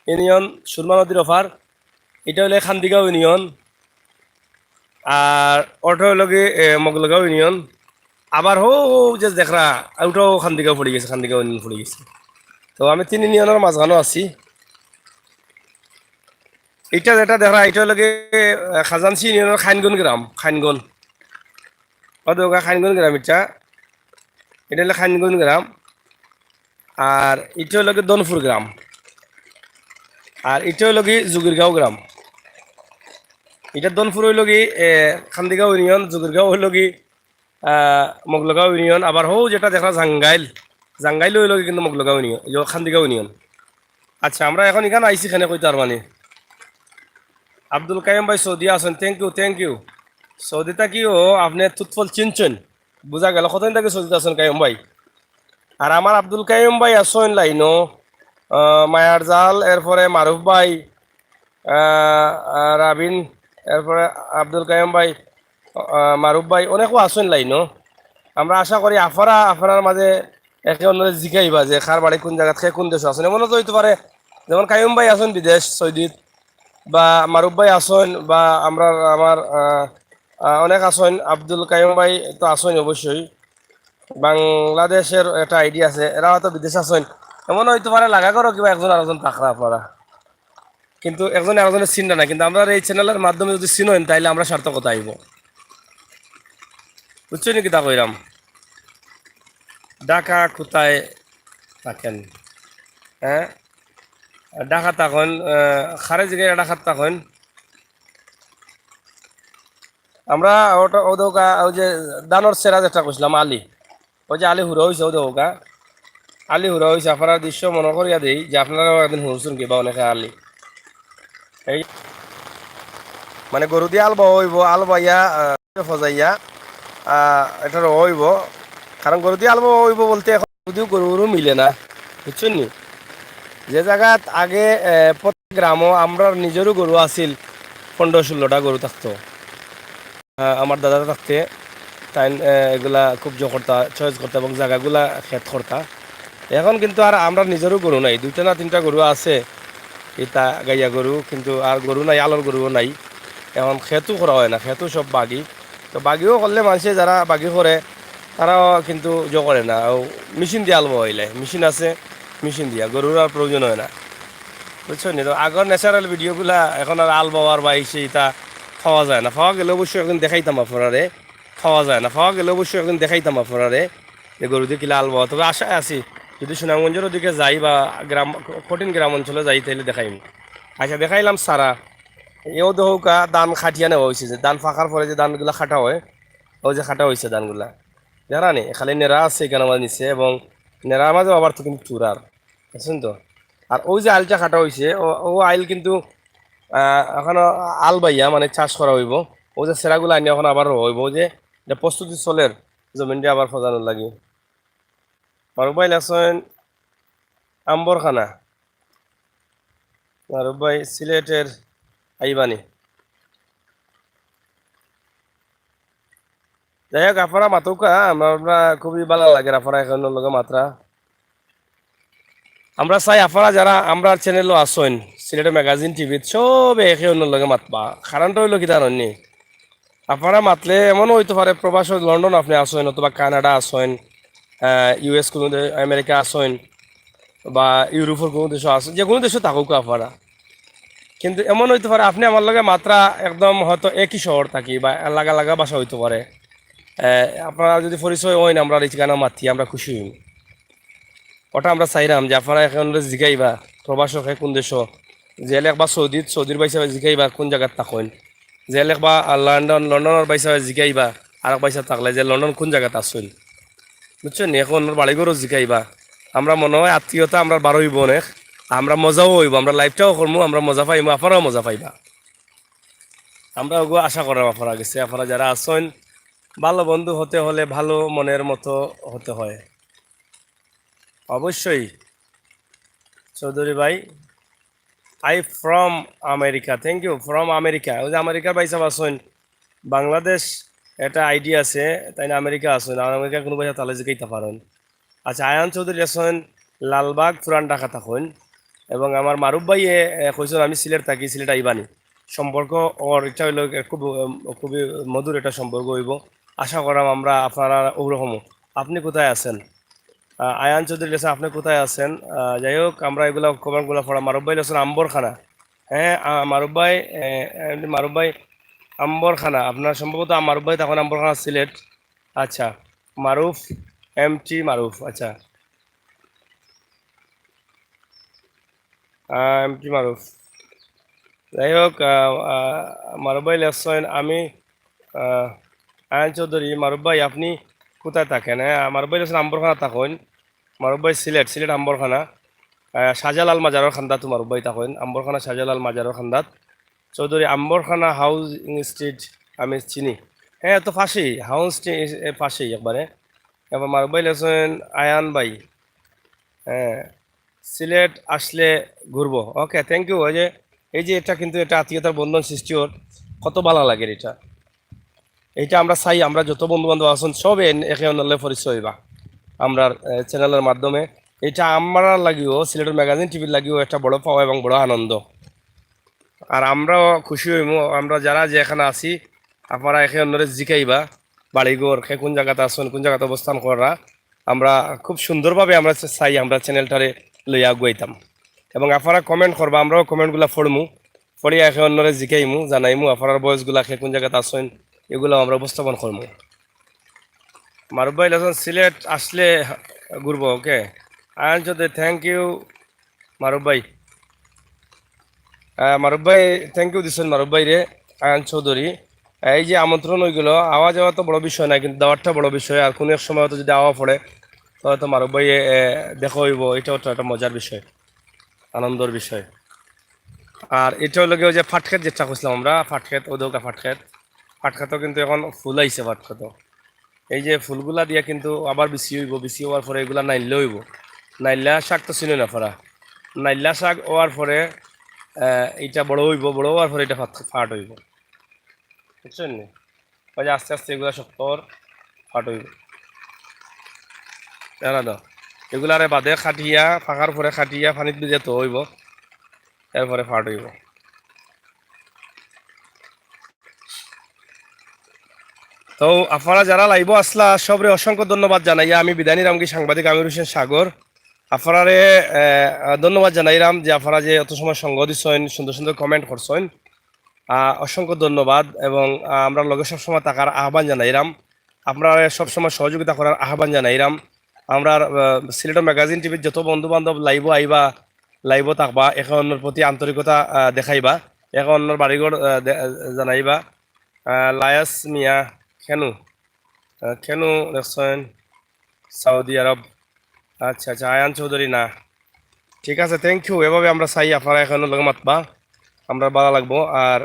ইউনিয়ন, সুরমা নদীর ওপার। এটা হলো খান্দিগাঁও ইউনিয়ন। আর ওটা হলো কি, এ, মগলগাঁও ইউনিয়ন। আবার হো, হো, যে দেখরা, ওটাও খান্দিগাঁও পড়ে গেছে, খান্দিগাঁও ইউনিয়ন পড়ে গেছে। তো আমি তিন ইউনিয়নের মাঝখানো আছি। এটা যেটা দেখরা, এটা হলো কি, এ, খাজানসি ইউনিয়নের খাইনগুন গ্রাম, খাইনগুন। ও দৌকা খাইনগুন গ্রাম এটা। এটা হলো খাইনগুন গ্রাম। আর এটা হলো কি দনপুর গ্রাম। আর এটা হলো কি জুগিরগাঁও গ্রাম। এটা দনপুর হইল কি, এ, খান্দিগাঁও ইউনিয়ন, জুগিরগাঁও হইল কি, আহ, মগলগাঁও ইউনিয়ন। আবার হো যেটা দেখরা জাঙ্গাইল, জাঙ্গাইল হইল কি কিন্তু মগলগাঁও ইউনিয়ন, ইয়ো, খান্দিগাঁও ইউনিয়ন। আচ্ছা, আমরা এখন এখানে আইছি, এখানে কইতার মানে। আব্দুল কাইম ভাই সৌদি আছেন, thank you, thank you। Saudi থাকিও আপনি তুতফল চিনছেন, বুঝা গেল। কতদিন থাকি সৌদিত আছেন কাইম ভাই? আর আমার আব্দুল কাইম ভাই আছেন লাইনও, আহ, মায়ার জাল, এরপরে মারুফ ভাই, আহ, আহ, রাবিন, এরপরে আব্দুল কাইম ভাই, আহ, মারুফ ভাই, অনেকও আছেন লাইনও। আমরা আশা করি আফারা, আপনার মাঝে একে অন্যরে জিকাইবা যে কার বাড়ি কোন জায়গাত, কে কোন দেশে আছেন। এমনও তো হইতে পারে, যেমন কাইম ভাই আছেন বিদেশ, সৌদিত, বা মারুফ ভাই আছেন, বা আমরা, আমার, আহ, আহ, অনেক আছেন, আব্দুল কাইম ভাই তো আছেন অবশ্যই। বাংলাদেশের একটা আইডি আছে, এরা হয়তো বিদেশে আছেন। এমন হইতে পারে লাগা করো কিবা একজন আরেকজন থাকরা আপনারা। কিন্তু একজন আরেকজনের চিনরা না, কিন্তু আমরা এই চ্যানেলের মাধ্যমে যদি চিনইন, তাইলে আমরা সার্থকতা আইব। বুঝছো নি কিতা কইরাম? ঢাকা কোথায় থাকেন? হ্যাঁ, ঢাকা থাকেন, আহ, খারেজি গেরা ঢাকা থাকেন। আমরা ওটা, ও দৌকা, ওই যে ধানর সেরা যেটা কইছিলাম, আলি, ওই যে আলি হুরা হইছে, ও দৌকা, আলি হুরা হইছে। আপনারা দৃশ্য মনে করিয়া দেই যে আপনারাও একদিন হুনছুন কি বা অনেকে আলি, এই মানে গরু দিয়া আলবা হইব, আলবাইয়া, আহ, ফজাইয়া, আহ, এটা রওয়া হইব। কারণ গরু দিয়া আলবা হইব বলতে এখন যদিও গরু গরু মিলে না, বুঝছেন নি? যে জায়গাত আগে, আহ, প্রত্যেক গ্রামও আমরার নিজেরও গরু আছিল, পনেরো ষোলোটা গরু থাকতো। আহ, আমার দাদা থাকতে তাই, আহ, এগুলা খুব জো করতা, চয়েস করতা এবং জায়গাগুলা খেত করতা। এখন কিন্তু আর আমরার নিজেরও গরু নাই, দুইটা না তিনটা গরু আছে, ইতা গাইয়া গরু, কিন্তু আর গরু নাই, আলর গরুও নাই। এখন খেতও করা হয় না, খেতও সব বাগি। তো বাগিও করলে মানুষে যারা বাগি করে, তারাও কিন্তু জো করে না। ও মেশিন দিয়া আলবা হইলে, মেশিন আছে, মেশিন দিয়া, গরুর আর প্রয়োজন হয় না, বুঝছো নি? তো আগর ন্যাচারাল ভিডিওগুলা এখন আর আলবাওয়ার বা এই সেই ইতা পাওয়া যায় না। পাওয়া গেলে অবশ্যই একদিন দেখাইতাম আপনারারে। পাওয়া যায় না, পাওয়া গেলে অবশ্যই একদিন দেখাইতাম আপনারারে যে গরু দিয়ে কিলা আলবা। তবে আশায় আছি, যদি সুনামগঞ্জের ওদিকে যাই বা গ্রাম, কঠিন গ্রাম অঞ্চলে যাই, তাহলে দেখাইম। আচ্ছা, দেখাইলাম সারা। এও দেখউক্কা ধান কাটিয়া নেওয়া হইছে, যে ধান পাকার পরে যে ধানগুলা কাটা হয়, ওই যে কাটা হইছে ধানগুলা। জানা নি, খালি নেড়া আছে এখানে আমার নিচে, এবং নেড়ার মাঝে আবার তো কিন্তু চূড়ার, বুঝছেন তো? আর ওই যে আইলটা কাটা হইছে, ও, ও আইল কিন্তু, আহ, এখনো আলবাইয়া মানে চাষ করা হইব। ওই যে সেরাগুলা আনি এখন আবার রওয়া হইব, ওই যে এটা প্রস্তুতি চলের, জমিনটা আবার ফজানোর লাগি। মারুফ ভাই লেখছইন আম্বরখানা। মারুফ ভাই সিলেটের আইবানি। যাই হোক, আপনারা মাতউক্কা, আমরা, আমরা খুবই ভালা লাগে আপনারা একে অন্যর লগে মাতরা। আমরা চাই আপনারা যারা আমরার চ্যানেলো আছইন, সিলেটের ম্যাগাজিন টিভিত, সবে একে অন্যর লগে মাতবা। কারণটা হইল কিতা জানইন নি? আপনারা মাতলে এমনও হইতে পারে প্রবাস লন্ডন আপনি আছইন অথবা কানাডা আছইন, আহ, ইউএস কোনো দে-, আমেরিকা আছইন বা ইউরোপের কোনো দেশো আছইন, যে কোনো দেশো থাকউক্কা আপনারা, কিন্তু এমন হইতে পারে আপনি আমার লগে মাতরা একদম হয়তো একই শহর থাকি বা লাগা লাগা ভাষা হইতে পারে। আহ, আপনারা যদি পরিচয় হইন, আমরা এই ঠিকানা মাতি, আমরা খুশি হইব। ওটা আমরা চাইরাম যে আপনারা একে অন্যরে জিগাইবা, প্রবাসে কোন দেশো, যে লেখবা সৌদিত, সৌদির ভাইসাবে জিগাইবা কোন জাগাত থাকইন, যে লেখবা, আহ, লন্ডন, লন্ডনর ভাইসাবে জিগাইবা, আর এক ভাইসাব থাকলে যে লন্ডন কোন জাগাত আছইন, বুঝছইন নি? একে অন্যর বাড়িঘরও জিগাইবা। আমরা মনে হয় আত্মীয়তা আমরা বারো হইব অনেক, আমরা মজাও হইব, আমরা লাইভটাও করমু, আমরা মজা পাইমু, আপনারাও মজা পাইবা। আমরা ওগু আশা করার আপনারা গেছে, আপনারা যারা আছইন, ভালো বন্ধু হতে হলে ভালো মনের মতো হতে হয়। অবশ্যই চৌধুরী ভাই, I from America, thank you, from America। ওই যে আমেরিকার ভাইসাব আছইন, বাংলাদেশ একটা আইডি আছে, তাই না? আমেরিকা আছইন, আর আমেরিকার কোনো ভাইসাব থাকলে জিগাইতা পারইন। আচ্ছা, আয়ান চৌধুরী আছইন লালবাগ, পুরান ঢাকা থাকইন, এবং আমার মারুফ ভাইয়ে, এ, কইছইন আমি সিলেট থাকি, সিলেট আইবানি। সম্পর্ক ওর ইচ্ছা হইল খুব, উম, খুবই মধুর একটা সম্পর্ক হইব। আশা করাম আমরা আপনারা ওরকমও। আপনি কোথায় আছেন? আহ, আয়ান চৌধুরী লেখছইন, আপনি কোথায় আছেন? আহ, যাই হোক, আমরা এগুলা কমেন্টগুলা পড়া। মারুফ ভাই লেখছইন আম্বরখানা। হ্যাঁ, আহ, মারুফ ভাই, এ, এ, মারুফ ভাই আম্বরখানা, আপনার সম্ভবত মারুফ ভাই তখন আম্বরখানা সিলেট। আচ্ছা, মারুফ, এম টি মারুফ, আচ্ছা। আহ, এম টি মারুফ। যাই হোক, আহ, আহ, মারুফ ভাই লেখছইন, আমি, আহ, আয়ান চৌধুরী, মারুফ ভাই, আপনি কোথায় থাকেন? হ্যাঁ, মারুফ ভাই লেখছইন আম্বরখানা থাকইন। মারুফ ভাই সিলেট, সিলেট আম্বরখানা। আহ, শাহজালাল মাজারর কান্দাত মারুফ ভাই থাকইন। আম্বরখানা শাহজালাল মাজারর কান্দাত। চৌধুরী আম্বরখানা হাউজিং স্ট্রিট আমি চিনি। হ্যাঁ, তো পাশেই, হাউজিং স্ট্রিট, এ, পাশেই একবারে। এবার মারুফ ভাই লেখছইন আয়ান ভাই। হ্যাঁ, সিলেট আসলে ঘুরবো। ওকে, thank you। ওই যে, এই যে এটা কিন্তু একটা আত্মীয়তার বন্ধন সৃষ্টি ওর, কত ভালা লাগে এটা। এইটা আমরা চাই, আমরা যত বন্ধু বান্ধব আছইন সব এন-, একে অন্যর লগে পরিচয় হইবা। আমরার, এ, চ্যানেলের মাধ্যমে এটা আমরার লাগিও, সিলেটের ম্যাগাজিন টিভির লাগিও একটা বড় পাওয়া এবং বড় আনন্দ। আর আমরাও খুশি হইমু, আমরা যারা যেখানে আছি, আপনারা একে অন্যরে জিকাইবা, বাড়িঘর, কে কোন জাগাত আছইন, কোন জাগাত অবস্থান কররা, আমরা খুব সুন্দরভাবে আমরা চাই আমরা চ্যানেলটারে লইয়া আগুয়াইতাম। এবং আপনারা কমেন্ট করবা, আমরাও কমেন্টগুলা পড়মু, পড়িয়া একে অন্যরে জিকাইমু, জানাইমু, আপনারার ভয়েসগুলা কে কোন জাগাত আছইন, এগুলাও আমরা উপস্থাপন করমু। মারুফ ভাই লেখছইন সিলেট আসলে ঘুরবো, ওকে। আয়ান চৌধুরী, thank you মারুফ ভাই। আহ, মারুফ ভাই, thank you দিছইন মারুফ ভাইরে, আয়ান চৌধুরী। এই যে আমন্ত্রণ অইগেলো, আওয়া যাওয়া তো বড় বিষয় না, কিন্তু দেওয়াটা বড় বিষয়। আর কোনো এক সময় হয়তো যদি আওয়া পড়ে, তাহলে তো মারুফ ভাই, এ, দেখা অইবো, এটাও তো একটা মজার বিষয়, আনন্দর বিষয়। আর এটা অইলো গিয়া ওই যে ফাটখেত যেটা কইছিলাম আমরা, ফাটখেত, ওদৌকা ফাটখেত, ফাটখেতও কিন্তু এখন ফুল আইছে ফাটখেতও। এই যে ফুলগুলা দিয়া কিন্তু আবার বিচি অইবো, বিচি অওয়ার পরে এগুলা নাইল্লা অইবো। নাইল্লা শাক তো চিনইন আপনারা, নাইল্লা শাক অওয়ার পরে, আহ, এটা বড় অইবো, বড় অওয়ার পরে এটা ফাট, ফাট অইবো, বুঝছইন নি? ওই যে আস্তে আস্তে এগুলা শক্ত অর, ফাট অইবো। জানা দাও, এগুলারে বাদে কাটিয়া, ফাকার পরে কাটিয়া, পানিত ভিজাইতে অইবো, এরপরে ফাট অইবো। তো আপনারা যারা live-ও আছলা, সবরে অসংখ্য ধন্যবাদ জানাইয়া আমি বিদায় নিরামগি সাংবাদিক আমির হোসেন সাগর। আপনারারে, আহ, ধন্যবাদ জানাইরাম যে আপনারা যে অত সময় সঙ্গ দিছইন, সুন্দর সুন্দর comment করছইন। আহ, অসংখ্য ধন্যবাদ এবং, আহ, আমরার লগে সবসময় থাকার আহ্বান জানাইরাম। আপনারা সবসময় সহযোগিতা করার আহ্বান জানাইরাম। আমরার, আহ, সিলেট ম্যাগাজিন টিভির যত বন্ধু বান্ধব live-ও আইবা, live-ও থাকবা, একে অন্যর প্রতি আন্তরিকতা, আহ, দেখাইবা, একে অন্যর বাড়িঘর, আহ, দে-, আহ, জানাইবা। আহ, লায়াস মিয়া, কেনু? আহ, কেনু দেখছইন? সৌদি আরব। আচ্ছা, আচ্ছা, আয়ান চৌধুরী না। ঠিক আছে, thank you। এভাবে আমরা চাই আপনারা একে অন্যর লগে মাতবা, আমরার ভালা লাগবো। আর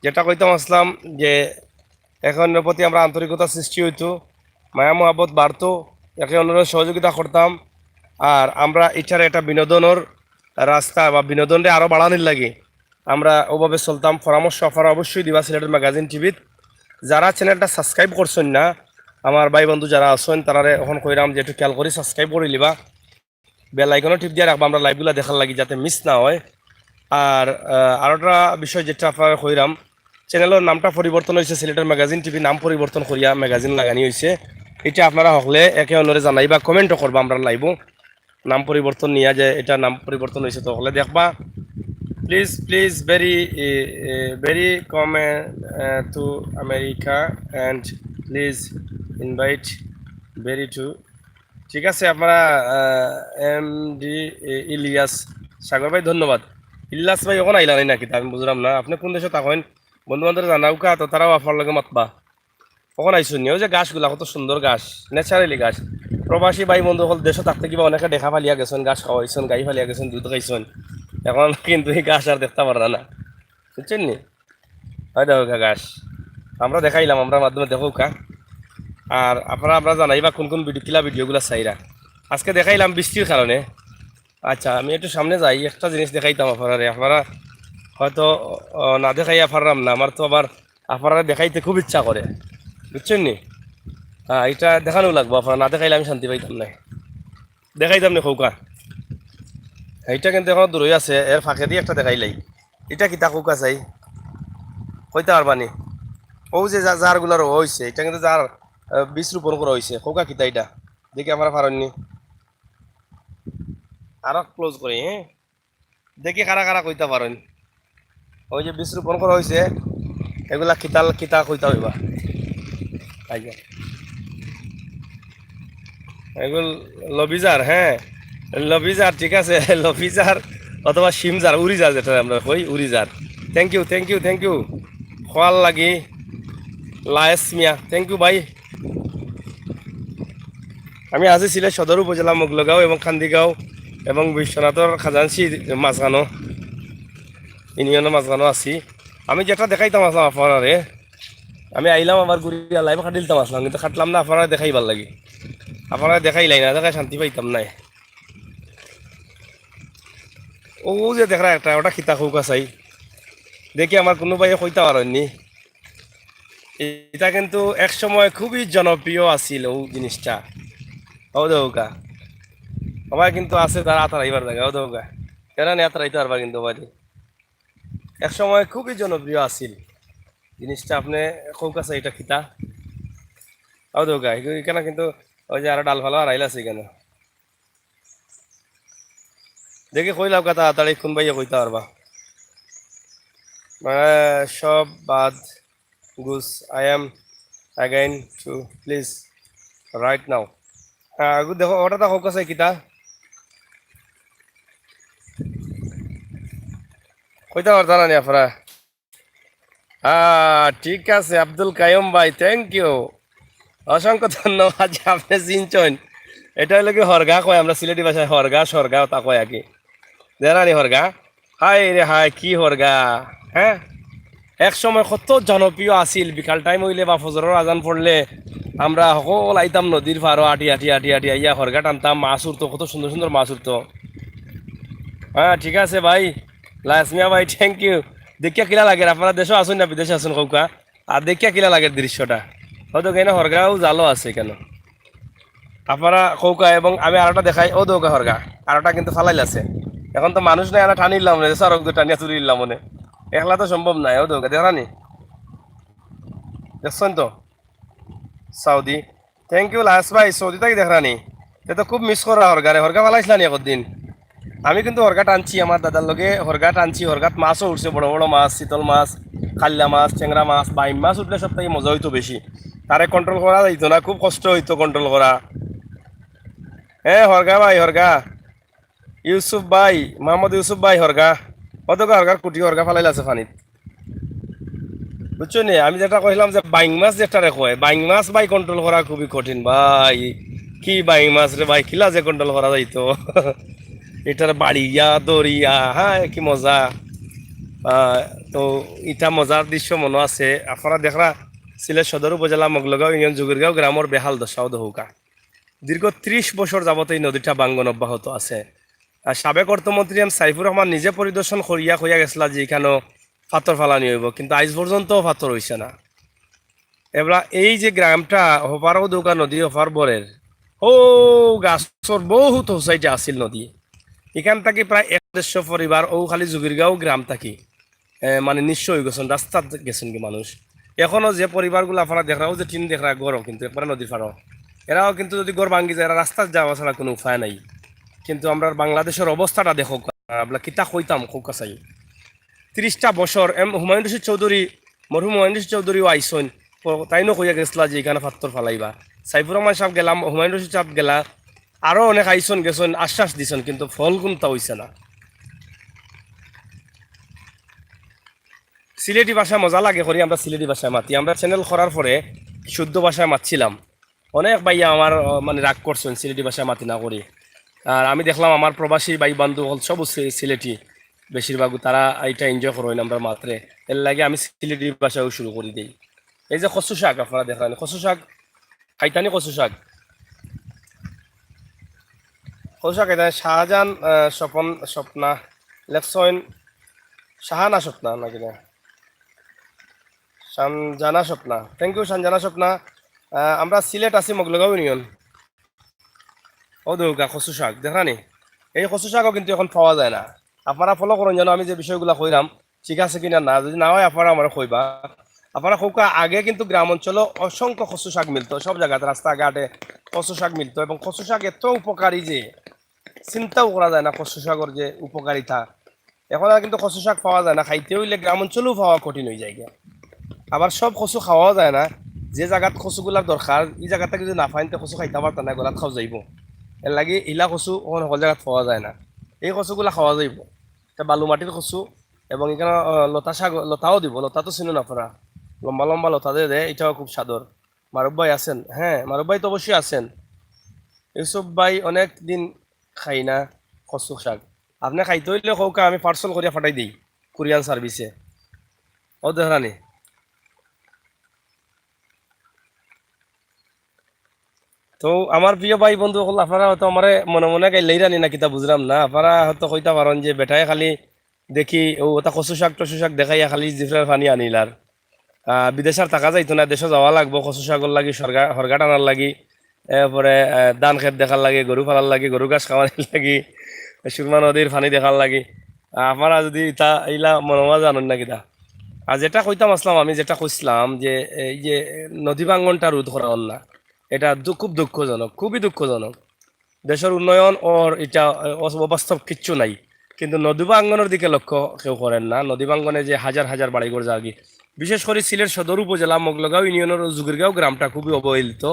যেটা কইতাম আছলাম যে একে অন্যর প্রতি আমরা আন্তরিকতা সৃষ্টি অইতো, মায়া মহব্বত বাড়তো, একে অন্যরে সহযোগিতা করতাম। আর আমরা ইটারে একটা বিনোদনর রাস্তা বা বিনোদনরে আরো বাড়ানির লাগি আমরা ওভাবে চলতাম। পরামর্শ আপনারা অবশ্যই দিবা সিলেটের ম্যাগাজিন টিভিত। যারা channel-টা subscribe করছইন না, আমার ভাই বন্ধু যারা আছইন, তারারে এখন কইরাম যে একটু খেয়াল করি subscribe করি লিবা, bell icon-ও টিপ দিয়া রাখবা আমরা live-গুলা দেখার লাগি, যাতে miss না হয়। আর, আহ, আরোটা বিষয় যেটা আপনারা কইরাম, channel-র নামটা পরিবর্তন অইছে, সিলেটের ম্যাগাজিন টিভি নাম পরিবর্তন করিয়া ম্যাগাজিন লাগানি অইছে। এটা আপনারা হকলে একে অন্যরে জানাইবা, comment-ও করবা আমরা live-ও। নাম পরিবর্তন নিয়া যে এটা নাম পরিবর্তন অইছে, তো হকলে দেখবা। Please, please, very, eh, eh, very come, eh, to America and please invite very to, ঠিক আছে, আপনারা, আহ, এম ডি ইলিয়াস সাগর ভাই, ধন্যবাদ। ইলিয়াস ভাই, অখন আইলা নাই নাকি? তা আমি বুঝলাম না, আপনে কোন দেশো থাকইন? বন্ধু বান্ধব জানাউক্কা, তো তারাও আপনার লগে মাতবা। অখন আইছইন নি? ওই যে গাছগুলা, কত সুন্দর গাছ, naturally গাছ। প্রবাসী ভাই বন্ধু অকল দেশো থাকতে কিবা অনেকে ডেকা ফালিয়া গেছইন, গাছ খাওয়াইছইন, গাই ফালিয়া গেছইন, দুধ খাইছইন। অখন কিন্তু এই গাছ আর দেখতা পাররা না, বুঝছইন নি? অউ দেখউক্কা গাছ, আমরা দেখাইলাম, আমরার মাধ্যমে দেখউক্কা। আর আপনারা, আপনারা জানাইবা কোন কোন video, কিলা video গুলা চাইরা। আজকে দেখাইলাম বৃষ্টির কারণে। আচ্ছা, আমি একটু সামনে যাই, একটা জিনিস দেখাইতাম আপনারারে। আপনারা হয়তো, আহ, না দেখাইয়া পাররাম না, আমার তো আবার আপনারারে দেখাইতে খুব ইচ্ছা করে, বুঝছইন নি? হ্যাঁ, এটা দেখানো লাগবো, আপনারা না দেখাইলে আমি শান্তি পাইতাম না। দেখাইতাম নি কউক্কা। এইটা কিন্তু অখনো দূরই আছে, এর ফাঁকেদি একটা দেখাইলাই। এটা কিতা কউক্কা চাই? কইতা পারবা নি? অউ যে জা-, জারগুলা রওয়া অইছে, এটা কিন্তু জার, আহ, বীজ রোপণ করা অইছে। কউক্কা কিতা এটা? দেখি আপনারা পারইন নি? আরো close করি, হ্যাঁ? দেখি কারা কারা কইতা পারইন। ওই যে বীজ রোপণ করা অইছে, এগুলা কিতা, কিতা কইতা পারবা। আইয়া। এগুলো লবিজার, হ্যাঁ, লবিজার, ঠিক আছে, লবিজার অথবা শিমজার, উড়িজার যেটা আমরা কই, উড়িজার। Thank you, thank you, thank you। খোয়াল লাগি, লায়েস মিয়া, thank you ভাই। আমি আছি সিলেট সদর উপজেলা মগলগাঁও এবং কান্দিগাঁও এবং বিশ্বনাথর খাজানসি মাঝখানো, ইউনিয়নের মাঝখানো আছি। আমি যেটা দেখাইতাম আছলাম আপনারারে, আমি আইলাম আবার ঘুরিয়া live খাটিলতাম আছলাম, কিন্তু খাটলাম না আপনারারে দেখাইবার লাগি। আপনারারে দেখাইলাই না, দেখাই শান্তি পাইতাম নায়। অউ যে দেখরা একটা, ওটা কিতা কউক্কা চাই। দেখি আমার কুনু ভাইয়ে কইতা পারইন নি। এটা কিন্তু এক সময় খুবই জনপ্রিয় আছিল অউ জিনিসটা। অউ দেখউক্কা। সবাই কিন্তু আছে তারা আতারাইবার জাগা, অউ দেখউক্কা। এরা নিয়া আতারাইতা পারবা কিন্তু ভাই। এক সময় খুবই জনপ্রিয় আছিল জিনিসটা, আপনে কউক্কা চাই এটা কিতা। অউ দেখউক্কা, এখানে কিন্তু ওই যে আরো ডালপালা হারাইল আছে এখানে। দেখি কইলাউক্কা তাড়াতাড়ি কুন ভাইয়ে কইতা পারবা। মানে সব বাদ Goose, I am again to please right now। হ্যাঁ, আগু দেখো, ওটা দেখো কাছে কিতা? কইতা পারতা না নি আপনারা? হ্যাঁ, ঠিক আছে আব্দুল কায়ুম ভাই, থ্যাংক ইউ, অসংখ্য ধন্যবাদ যে আপনি চিনছেন। এটা হইলো কি হরগা কয়, আমরা সিলেটি ভাষায় হরগা সরগা তা কয় আর কি। দেরানি হরগা, হায় রে হায়, কি হরগা। হ্যাঁ, এক সময় কত জনপ্রিয় আছিল, বিকাল টাইম হইলে বা ফজরের আজান পড়লে আমরা সকল আইতাম নদীর পাড়ো, আটি আটি আটি আটি আইয়া হরগা টানতাম, মাছ উঠতো, কত সুন্দর সুন্দর মাছ উঠতো। হ্যাঁ, ঠিক আছে ভাই, লাসমিয়া ভাই, থ্যাংক ইউ। দেখিয়া কিলা লাগে, আপনারা দেশো আছেন না বিদেশে আছেন কউক্কা, আর দেখিয়া কিলা লাগে দৃশ্যটা। হয়তো কেন হরগাও জালও আছে কেন, আপনারা কউক্কা। এবং আমি আরোটা দেখাই, ও দৌকা হরগা, আরোটা কিন্তু ফালাইল আছে। এখন তো মানুষ নাই, আমরা টানি দিলাম না, সড়ক দিয়ে টানিয়া তুলি দিলাম মনে, একলা তো সম্ভব নাই। ও দৌকা দেখরানি, দেখছেন তো? সৌদি, থ্যাংক ইউ লাস ভাই, সৌদি থাকি দেখরানি। তে তো খুব মিস করা হরগারে, হরগা ফালাইছিলানি একদিন। আমি কিন্তু হরগা টানছি, আমার দাদার লগে হরগা টানছি, হরগাত মাছও উঠছে, বড় বড় মাছ, চিতল মাছ, কাল্লা মাছ, চেংরা মাছ, বাইম মাছ উঠলে সব থাকি মজা হইতো বেশি। তারে কন্ট্রোল করা যাইতো না, খুব কষ্ট হইতো কন্ট্রোল করা। এ হরগা ভাই, হরগা, ইউসুফ ভাই, মোহাম্মদ ইউসুফ ভাই, হরগা, অতকা হরগার কুটি হরগা ফালাইল আছে পানিত। বুঝছো নি? আমি যেটা কইলাম যে বাইং মাছ যেটারে কয়, বাইং মাছ ভাই কন্ট্রোল করা খুবই কঠিন ভাই। কি বাইং মাছ রে ভাই, কিলা যে কন্ট্রোল করা যাইতো। এটার বাড়িয়া, দরিয়া, হ্যাঁ, কি মজা। আহ, তো এটা মজার দৃশ্য মনে আছে। আপনারা দেখরা সিলেট সদর উপজেলা মগলগাঁও ইউনিয়ন জুগিরগাঁও গ্রামর বেহাল দশাও দহৌকা। দীর্ঘ ত্রিশ বছর যাবত এই নদীটা ভাঙ্গন অব্যাহত আছে। আর সাবেক অর্থমন্ত্রী এম সাইফুর রহমান নিজে পরিদর্শন করিয়া কইয়া গেছিলা যে এখানো পাথর ফালানি হইব, কিন্তু আজ পর্যন্ত পাথর হইছে না। এবার এই যে গ্রামটা হপারও দৌকা নদী হপার বরের, ও গাছর বহুত হোসাইটে আছিল নদী। এখান থাকি প্রায় এক দেড়শো পরিবার ও খালি জুগিরগাঁও গ্রাম থাকি এ, মানে নিঃস্ব হয়ে গেছেন, রাস্তাত গেছেন কি মানুষ। এখনো যে পরিবারগুলো আপনারা দেখরা, ও যে টিন দেখরা ঘরও কিন্তু একবারে নদীর পাড়ও, এরাও কিন্তু যদি ঘর ভাঙ্গি যায়, এরা রাস্তাত যাওয়া ছাড়া কোনো উপায় নাই। কিন্তু আমরা বাংলাদেশের অবস্থাটা দেখো, আমরা কিতা কইতাম কউক্কা চাই। ত্রিশটা বছর এম হুমায়ুন রশিদ চৌধুরী, মরহুম হুমায়ুন রশিদ চৌধুরীও আইসন, তাইনও কইয়া গেছিলা যে এখানো পাথর ফালাইবা। সাইফুর রহমান সাহেব গেলাম, হুমায়ুন রশিদ সাহেব গেলা, আরো অনেক আইসন গেছেন, আশ্বাস দিছেন, কিন্তু ফল কোনটা হইছে না। সিলেটি ভাষায় মজা লাগে করি, আমরা সিলেটি ভাষায় মাতি। আমরা চ্যানেল করার পরে শুদ্ধ ভাষায় মাতছিলাম। অনেক ভাইয়া আমার, আহ, মানে রাগ করছেন সিলেটি ভাষায় মাতি না করি। আর আমি দেখলাম আমার প্রবাসী ভাই বন্ধু হল সব সি-, সিলেটি, বেশিরভাগ তারা এটা এনজয় করইন আমরা মাতলে। এর লাগি আমি সিলেটি ভাষাও শুরু করি দেই। এই যে কচু শাক আপনারা দেখলেন, কচু শাক খাইতানি কচু শাক। কচু শাক খাইতানি শাহজাহান, আহ, স্বপন, স্বপ্না, লেখসইন শাহানা স্বপ্না নাকি না? সানজানা স্বপ্না। Thank you, সানজানা স্বপ্না। আহ, আমরা সিলেট আছি, মগলগাঁও ইউনিয়ন। ও দৌকা কচু শাক, দেখরানি? এই কচু শাকও কিন্তু এখন পাওয়া যায় না। আপনারা ফলো করুন যেন আমি যে বিষয়গুলা কইরাম, ঠিক আছে কিনা না। যদি না হয়, আপনারা আমারে কইবা। আপনারা কউক্কা, আগে কিন্তু গ্রাম অঞ্চলো অসংখ্য কচু শাক মিলতো, সব জাগাত, রাস্তাঘাটে কচু শাক মিলতো। এবং কচু শাক এত উপকারী যে চিন্তাও করা যায় না কচু শাকর যে উপকারিতা। এখন আর কিন্তু কচু শাক পাওয়া যায় না, খাইতে হইলে গ্রাম অঞ্চলেও পাওয়া কঠিন হয়ে যায় গিয়া। আবার সব কচু খাওয়াও যায় না, যে জাগাত কচুগুলার দরকার, এই জাগাত যদি না পাইন, তে কচু খাইতা পারতা না, গলাত খাও যাইব। এর লাগি ইলা কচু এখন সকল জাগাত পাওয়া যায় না। এই কচুগুলা খাওয়া যাইব, এটা বালু মাটির কচু। এবং এখানে, আহ, লতা শাক, লতাও দিব, লতা তো চিনো না আপনারা, লম্বা লম্বা লতা দিয়ে দেয়, এটাও খুব সাদর। মারুফ ভাই আছেন? হ্যাঁ, মারুফ ভাই তো অবশ্যই আছেন। ইউসুফ ভাই, অনেক দিন খাই না কচু শাক। আপনি খাইতে হইলে কউক্কা, আমি পার্সেল করিয়া পাঠাই দিই কুরিয়ার সার্ভিসে। ও দেখরানি। তো আমার প্রিয় ভাই বন্ধু সকল, আপনারা হয়তো আমারে মনে মনে গাইলেই রানি না কিতা বুঝলাম না। আপনারা হয়তো কইতা পারেন যে বেটায় খালি দেখি ও ওটা কচু শাক টচু শাক দেখাইয়া খালি জিফরার পানি আনিলার। আহ, বিদেশ আর থাকা যাইতো না, দেশো যাওয়া লাগবো কচু শাকর লাগি, সরগা-, হরগা টানার লাগি, এরপরে, আহ, ধান খেত দেখার লাগি, গরু ফালার লাগি, গরু ঘাস খাওয়ানির লাগি, সুরমা নদীর পানি দেখার লাগি। আহ, আপনারা যদি ইতা ইলা মনোমা জানেন না কিতা? আর যেটা কইতাম আসলাম, আমি যেটা কইছিলাম যে এই যে নদী ভাঙ্গনটা রোধ করা হল না, এটা দু-, খুব দুঃখজনক, খুবই দুঃখজনক। দেশের উন্নয়ন ওর এটা, আহ, অবাস্তব কিচ্ছু নাই। কিন্তু নদী ভাঙ্গনের দিকে লক্ষ্য কেউ করেন না। নদী ভাঙ্গনে যে হাজার হাজার বাড়িঘর যাগি, বিশেষ করে সিলেট সদর উপজেলা মগলগাঁও ইউনিয়নের জুগিরগাঁও গ্রামটা খুবই অবহেলিত।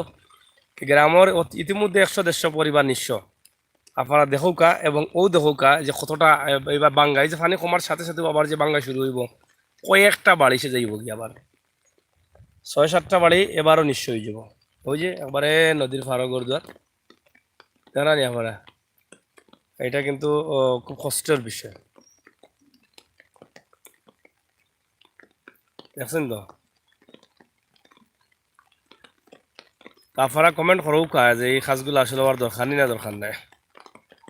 গ্রামের অত-, ইতিমধ্যে একশো দেড়শো পরিবার নিঃস্ব। আপনারা দেখউক্কা এবং ও দেখউক্কা যে কতটা, আহ, এবার বাঙ্গা, এই যে পানি কমার সাথে সাথে আবার যে বাঙ্গা শুরু হইব, কয়েকটা বাড়ি সে যাইব কি আবার। ছয় সাতটা বাড়ি এবারও নিঃস্ব হয়ে যাব। ওই যে একবারে নদীর পাড়ো ঘর দুয়ার, জানা নি আপনারা? এটা কিন্তু, ও, খুব কষ্টের বিষয়, দেখছেন তো? তা আপনারা কমেন্ট করউক্কা যে এই কাজগুলো আসলে আমার দরকার নি না দরকার নাই।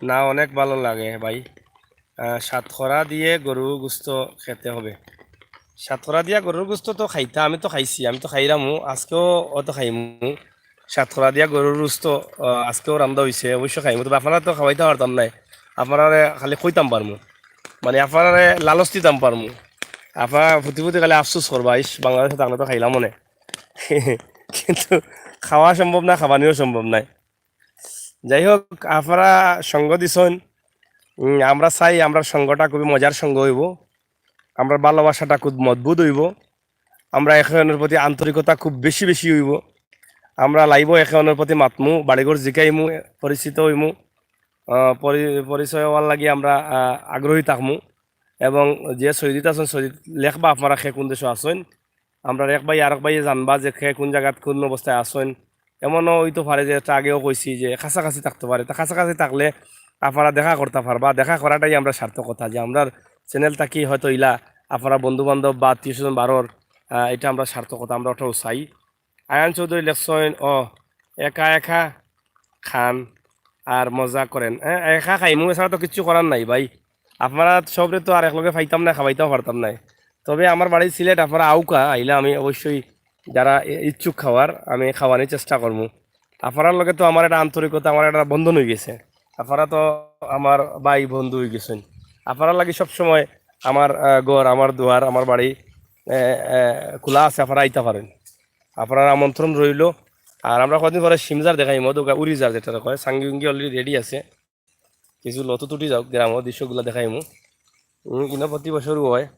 না, অনেক ভালো লাগে ভাই। আহ, সাতকরা দিয়ে গরু গোস্ত খেতে হবে। সাতকরা দিয়া গরুর গোস্ত তো খাইতা, আমি তো খাইছি, আমি তো খাইরামু, আজকেও অত খাইমু। সাতকরা দিয়া গরুর গোস্ত, আহ, আজকেও রান্দা হইছে, অবশ্য খাইমু। তবে আপনারা তো খাওয়াইতে পারতাম নাই, আপনারারে খালি কইতাম পারমু, মানে আপনারারে লালচ দিতাম পারমু। আপনারা ফুটি ফুটি খালি আফসোস করবা, ইস, বাংলাদেশে থাকলে তো খাইলাম মনে। কিন্তু খাওয়া সম্ভব না, খাবানিও সম্ভব নাই। যাই হোক, আপনারা সঙ্গ দিছইন, উম, আমরা চাই আমরার সঙ্গটা খুবই মজার সঙ্গ হইব, আমরার ভালোবাসাটা খুব মজবুত হইব, আমরা একে অন্যর প্রতি আন্তরিকতা খুব বেশি বেশি হইব, আমরা লাইভও একে অন্যর প্রতি মাতমু, বাড়িঘর জিকাইমু, পরিচিত হইমু, আহ, পরি-, পরিচয় হওয়ার লাগি আমরা, আহ, আগ্রহী থাকমু। এবং যে সৈদিত আছইন, সৈদিত লেখবা আপনারা কে কোন দেশো আছইন, আমরার এক ভাই আরক ভাইয়ে জানবা যে কে কোন জাগাত কোন অবস্থায় আছইন। এমনও হইতো পারে যে, এটা আগেও কইছি যে কাছাকাছি থাকতে পারে, তা কাছাকাছি থাকলে আপনারা দেখা করতে পারবা। দেখা করাটাই আমরার সার্থকতা, যে আমরার চ্যানেল থাকি হয়তো ইলা আপনারা বন্ধু বান্ধব বা আত্মীয় স্বজন বারোর, আহ, এটা আমরার সার্থকতা, আমরা ওটাও চাই। আয়ান চৌধুরী লেখছইন, "ও, একা একা খান আর মজা করেন।" হ্যাঁ, একা খাইমু, এছাড়া তো কিচ্ছু করার নাই ভাই। আপনারা সবরে তো আর একলগে পাইতাম না, খাওয়াইতেও পারতাম না। তবে আমার বাড়ি সিলেট, আপনারা আউক্কা, আইলে আমি অবশ্যই যারা ই-, ইচ্ছুক খাওয়ার, আমি খাওয়ানির চেষ্টা করমু। আপনারার লগে তো আমার একটা আন্তরিকতা, আমার একটা বন্ধন হয়ে গেছে। আপনারা তো আমার ভাই বন্ধু হয়ে গেছেন। আপনারার লাগি সবসময় আমার, আহ, ঘর, আমার দুয়ার, আমার বাড়ি, আহ, আহ, খোলা আছে, আপনারা আইতা পারেন। আপনারার আমন্ত্রণ রইল। আর আমরা কদিন পরে শিমজার দেখাইমু, ওদৌকা উড়ি যার যেটা কয়, সাঙ্গি উঙ্গি already ready আছে। কিছু লতু তুটি যাউক, গ্রামর দৃশ্যগুলা দেখাইমু। উম, ইনো প্রতি বছরও হয়।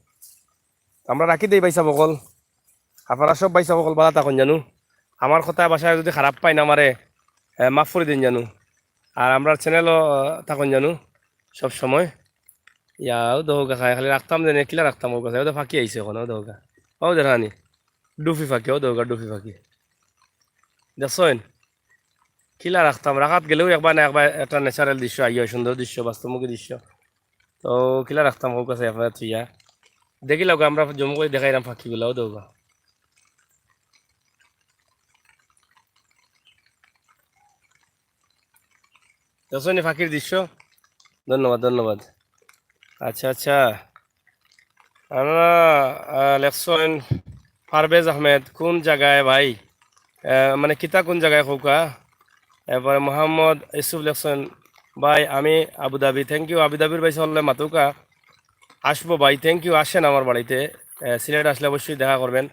আমরা রাখি দেই ভাইসাব অকল। আপনারা সব ভাইসাব অকল বালা থাকইন জানু। আমার কথা ভাষায় যদি খারাপ পাইন আমারে, এ, মাফ করি দিন জানু। আর আমরার চ্যানেলও, আহ, থাকইন জানু সব সময়। ইয়া, ও দৌকা খায়, খালি রাখতাম জানি, কিলা রাখতাম ওর কাছে। ও তো ফাঁকি আইছে ওখানে, ও দৌকা। ও দেখানি, ডুফি ফাঁকি, ও দৌকা, ডুফি ফাঁকি। দেখছইন? কিলা রাখতাম, রাখাত গেলেও একবার না একবার একটা natural দৃশ্য আইয়া, সুন্দর দৃশ্য, বাস্তবমুখী দৃশ্য। তো কিলা রাখতাম ওর কাছে আপনারা থুইয়া। দেখি লাগো আমরা জমু করে দেখাইলাম ফাঁকিগুলাও দৌকা। দেখছইন নি ফাঁকির দৃশ্য? ধন্যবাদ, ধন্যবাদ। আচ্ছা, আচ্ছা। আমরা, আহ, লেখছইন পারভেজ আহমেদ, কোন জায়গায় ভাই? আহ, মানে কিতা কোন জায়গায় কউক্কা? এরপরে মোহাম্মদ ইউসুফ লেখছইন, ভাই আমি আবুধাবি। Thank you, আবুধাবির ভাই হলে মাতউক্কা। আসবো ভাই, thank you, আসেন আমার বাড়িতে। আহ, সিলেট আসলে অবশ্যই দেখা করবেন।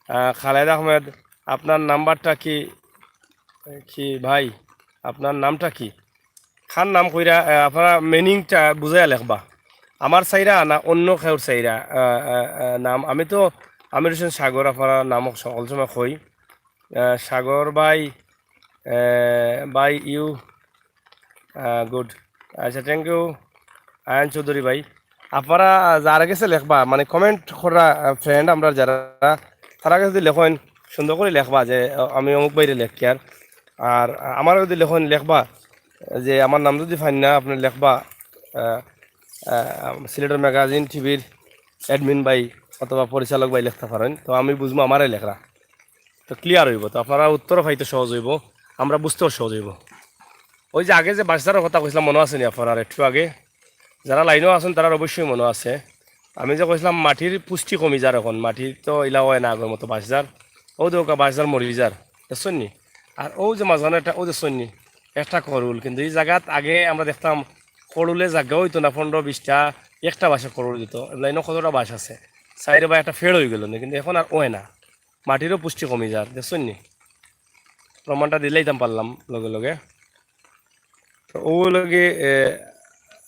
আহ, খালেদ আহমেদ, আপনার নাম্বারটা কি, কি ভাই, আপনার নামটা কি? খান নাম কইরা, আহ, আপনারা meaningটা বুঝাইয়া লেখবা। আমার চাইরা না অন্য কেউর চাইরা, আহ, আহ, আহ, নাম। আমি তো আমির হোসেন সাগর, আপনারা নাম সকল সময় কই। আহ, সাগর ভাই, আহ, ভাই you, আহ, good। আচ্ছা, thank you আয়ান চৌধুরী ভাই। আপনারা, আহ, যারা গেছে লেখবা, মানে comment করা, আহ, friend আমরা যারা, তারা গেছে যদি লেখইন, সুন্দর করে লেখবা যে, আহ, আমি অমুক ভাইরে লেখি আর, আর আমার যদি লেখইন লেখবা যে আমার নাম যদি ফাইন না, আপনি লেখবা, আহ, আহ, সিলেটের ম্যাগাজিন টিভির অ্যাডমিন ভাই অথবা পরিচালক ভাই লেখতে পারেন, তো আমি বুঝবো আমারে লেখরা, তো ক্লিয়ার হইব, তো আপনারা উত্তরও পাইতে সহজ হইব, আমরা বুঝতেও সহজ হইব। ওই যে আগে যে বাঁশঝাড়র কথা কইছিলাম, মনো আছে নি আপনারার? একটু আগে যারা লাইনও আছেন, তারার অবশ্যই মনো আছে। আমি যে কইছিলাম মাটির পুষ্টি কমি যার, এখন মাটির তো ইলা হয় না আগর মতো, বাঁশঝাড়, ও দৌকা বাঁশঝাড় মরি যার, দেখছইন নি? আর ও যে মাঝখানো একটা, ও দেখছইন নি, একটা করুল, কিন্তু এই জাগাত আগে আমরা দেখতাম করুলে জাগা হইতো না, পনেরো বিশটা, একটা বাঁশে করুল দিত। লাইনও কতটা বাঁশ আছে, সাইডে বা একটা ফেড় হয়ে গেল না, কিন্তু এখন আর হয় না, মাটিরও পুষ্টি কমি যার, দেখছইন নি? প্রমাণটা দিলাইতাম পারলাম লগে লগে। তো ও লগে, এ,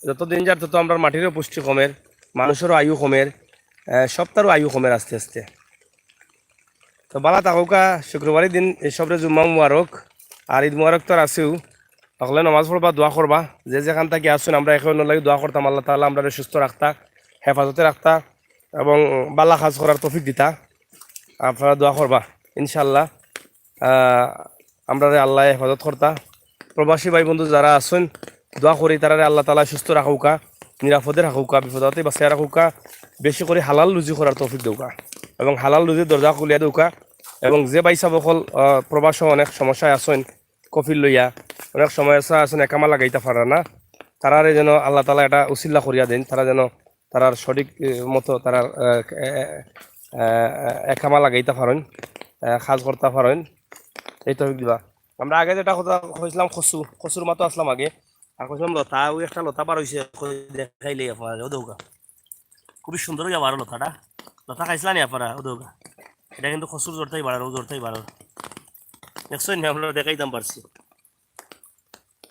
যত দিন যার তত আমরার মাটিরও পুষ্টি কমের, মানুষেরও আয়ু কমের, এ, সবতারও আয়ু কমের আস্তে আস্তে। তো বালা থাকউক্কা, শুক্রবারই দিন এই সবরে জুম্মা মুবারক, আর ঈদ মুবারক তো আর আছেও। হকলে নামাজ পড়বা, দোয়া করবা, যে যেখান থাকি আছইন, আমরা একে অন্যর লাগি দোয়া করতাম, আল্লাহ তাআলা আমরারে সুস্থ রাখতা, হেফাজতে রাখতা, এবং বালা কাজ করার তৌফিক দিতা। আপনারা দোয়া করবা ইনশাআল্লাহ। আহ, আমরারে আল্লায় হেফাজত করতা। প্রবাসী ভাই বন্ধু যারা আছইন, দোয়া করি তারারে আল্লাহ তাআলায় সুস্থ রাখউক্কা, নিরাপদে রাখউক্কা, বিপদ আপদে বাঁচাইয়া রাখউক্কা, বেশি করি হালাল রুজি করার তৌফিক দেউক্কা এবং হালাল রুজির দরজা খুলিয়া দেউক্কা। এবং যে ভাইসাব অকল, আহ, প্রবাসো অনেক সমস্যায় আছইন, কফিল লইয়া অনেক সমস্যায় আছইন, একামা লাগাইতা পাররা না, তারারে যেন আল্লাহ তাআলায় একটা উছিলা করিয়া দেইন, তারা যেন তারার সঠিক, এ, মতো তারার, আহ, এ-, এ-, আহ, একামা লাগাইতা পারইন, আহ, কাজ করতা পারইন, এই তৌফিক দিবা। আমরা আগে যেটা কথা কইছিলাম, কচু, কচুর মাতো আছলাম আগে, আর কইছিলাম লতা, ওই একটা লতা বার অইছে, কই দেখাইলে আপনারা, ও দেউক্কা, খুবই সুন্দর অইয়া বারো লতাটা। লতা খাইছলা নি আপনারা? ও দেউক্কা, এটা কিন্তু কচুর জড়তাই বাড়ার, ও জড়তাই বাড়ার। দেখছইন নি, আমরা দেখাইতাম পারছি।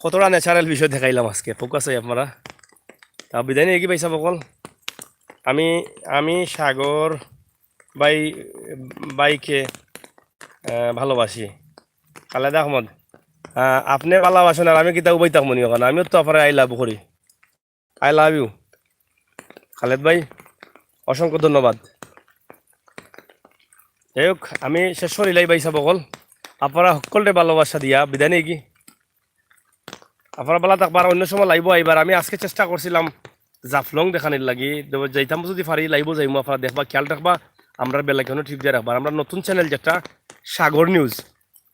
কতটা natural বিষয় দেখাইলাম আজকে, ফোকাস অই আপনারা। তা বিদায় নেই কি ভাইসাব অকল? আমি, আমি সাগর ভাই, ভাইকে, আহ, ভালোবাসি। খালেদ আহমদ, আহ, আপনে ভালোবাসেন আর আমি কিতা উবাই থাকমু নি অখন? আমিও তো আপনারে I love করি। I love you খালেদ ভাই, অসংখ্য ধন্যবাদ। যাই হোক, আমি শেষ করিলাই ভাইসাব অকল, আপনারা হক্কলরে ভালোবাসা দিয়া বিদায় নেই কি? আপনারা বালা থাকবা, আর অন্য সময় লাইভো আইবার। আমি আজকে চেষ্টা করছিলাম জাফলং দেখানির লাগি, তো যাইতাম যদি পারি লাইভো যাইমু, আপনারা দেখবা, খেয়াল রাখবা, আমরার বেল আইকনো টিপ দিয়া রাখবা। আর আমরার নতুন চ্যানেল যেটা সাগর নিউজ,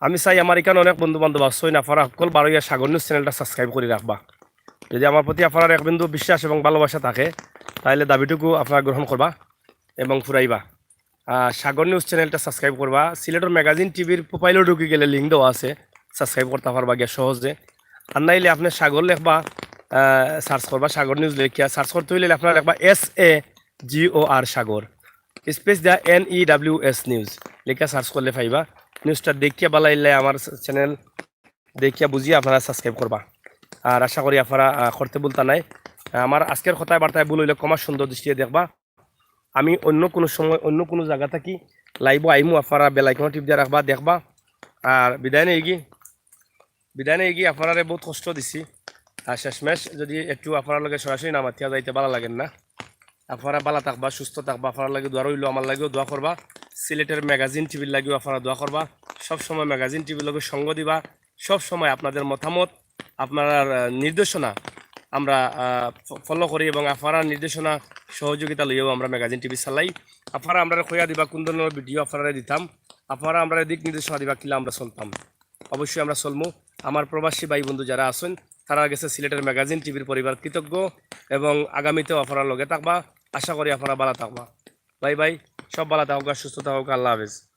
আমি চাই আমার ইখান অনেক বন্ধু বান্ধব আছইন, আপনারা হক্কল বারইয়া সাগর নিউজ চ্যানেলটা সাবস্ক্রাইব করি রাখবা। যদি আমার প্রতি আপনারার এক বিন্দু বিশ্বাস এবং ভালোবাসা থাকে, তাইলে দাবিটুকু আপনারা গ্রহণ করবা এবং ফুরাইবা। আহ, সাগর নিউজ চ্যানেলটা সাবস্ক্রাইব করবা, সিলেটর ম্যাগাজিন টিভির প্রোফাইলো ঢুকি গেলে লিংক দেওয়া আছে, সাবস্ক্রাইব করতা পারবা গিয়া সহজে। আর নাইলে আপনে সাগর লেখবা, আহ, সার্চ করবা, সাগর নিউজ লেখিয়া সার্চ করতে অইলে আপনারা লেখবা S A G O R সাগর, স্পেস দিয়া N E W S news লেখিয়া সার্চ করলে পাইবা। নিউজটা দেখিয়া বালা অইলে আমার চ্যানেল দেখিয়া বুঝিয়া আপনারা সাবস্ক্রাইব করবা। আর আশা করি আপনারা, আহ, করতে ভুলতা নায়। আমার আজকের কথায় বার্তায় ভুল অইলে ক্ষমা সুন্দর দৃষ্টিতে দেখবা। আমি অন্য কোনো সময় অন্য কোনো জাগা থাকি লাইভো আইমু, আপনারা বেল আইকনো টিপ দিয়া রাখবা, দেখবা। আর বিদায় নেই কি, বিদায় নেই কি, আপনারারে বহুত কষ্ট দিছি। আর শেষমেশ যদি একটু আপনারার লগে সরাসরি না মাতিয়া যাইতে বালা লাগের না। আপনারা বালা থাকবা, সুস্থ থাকবা, আপনারার লাগি দোয়া রইলো, আমার লাগিও দোয়া করবা, সিলেটের ম্যাগাজিন টিভির লাগিও আপনারা দোয়া করবা। সব সময় ম্যাগাজিন টিভির লগে সঙ্গ দিবা, সব সময় আপনাদের মতামত, আপনারার, আহ, নির্দেশনা আমরা, আহ, ফ-, ফলো করি এবং আপনারার নির্দেশনা সহযোগিতা লইয়াও আমরা ম্যাগাজিন টিভি চালাই। আপনারা আমরারে কইয়া দিবা কোন ধরনের ভিডিও আপনারারে দিতাম, আপনারা আমরারে দিক নির্দেশনা দিবা কিলা আমরা চলতাম। অবশ্যই আমরা চলমু। আমার প্রবাসী ভাই বন্ধু যারা আছইন, তারার গেছে সিলেটের ম্যাগাজিন টিভির পরিবার কৃতজ্ঞ এবং আগামীতেও আপনারা লগে থাকবা। আশা করি আপনারা বালা থাকবা। বাই বাই, সব বালা থাকউক্কা, সুস্থ থাকউক্কা, আল্লাহ হাফেজ।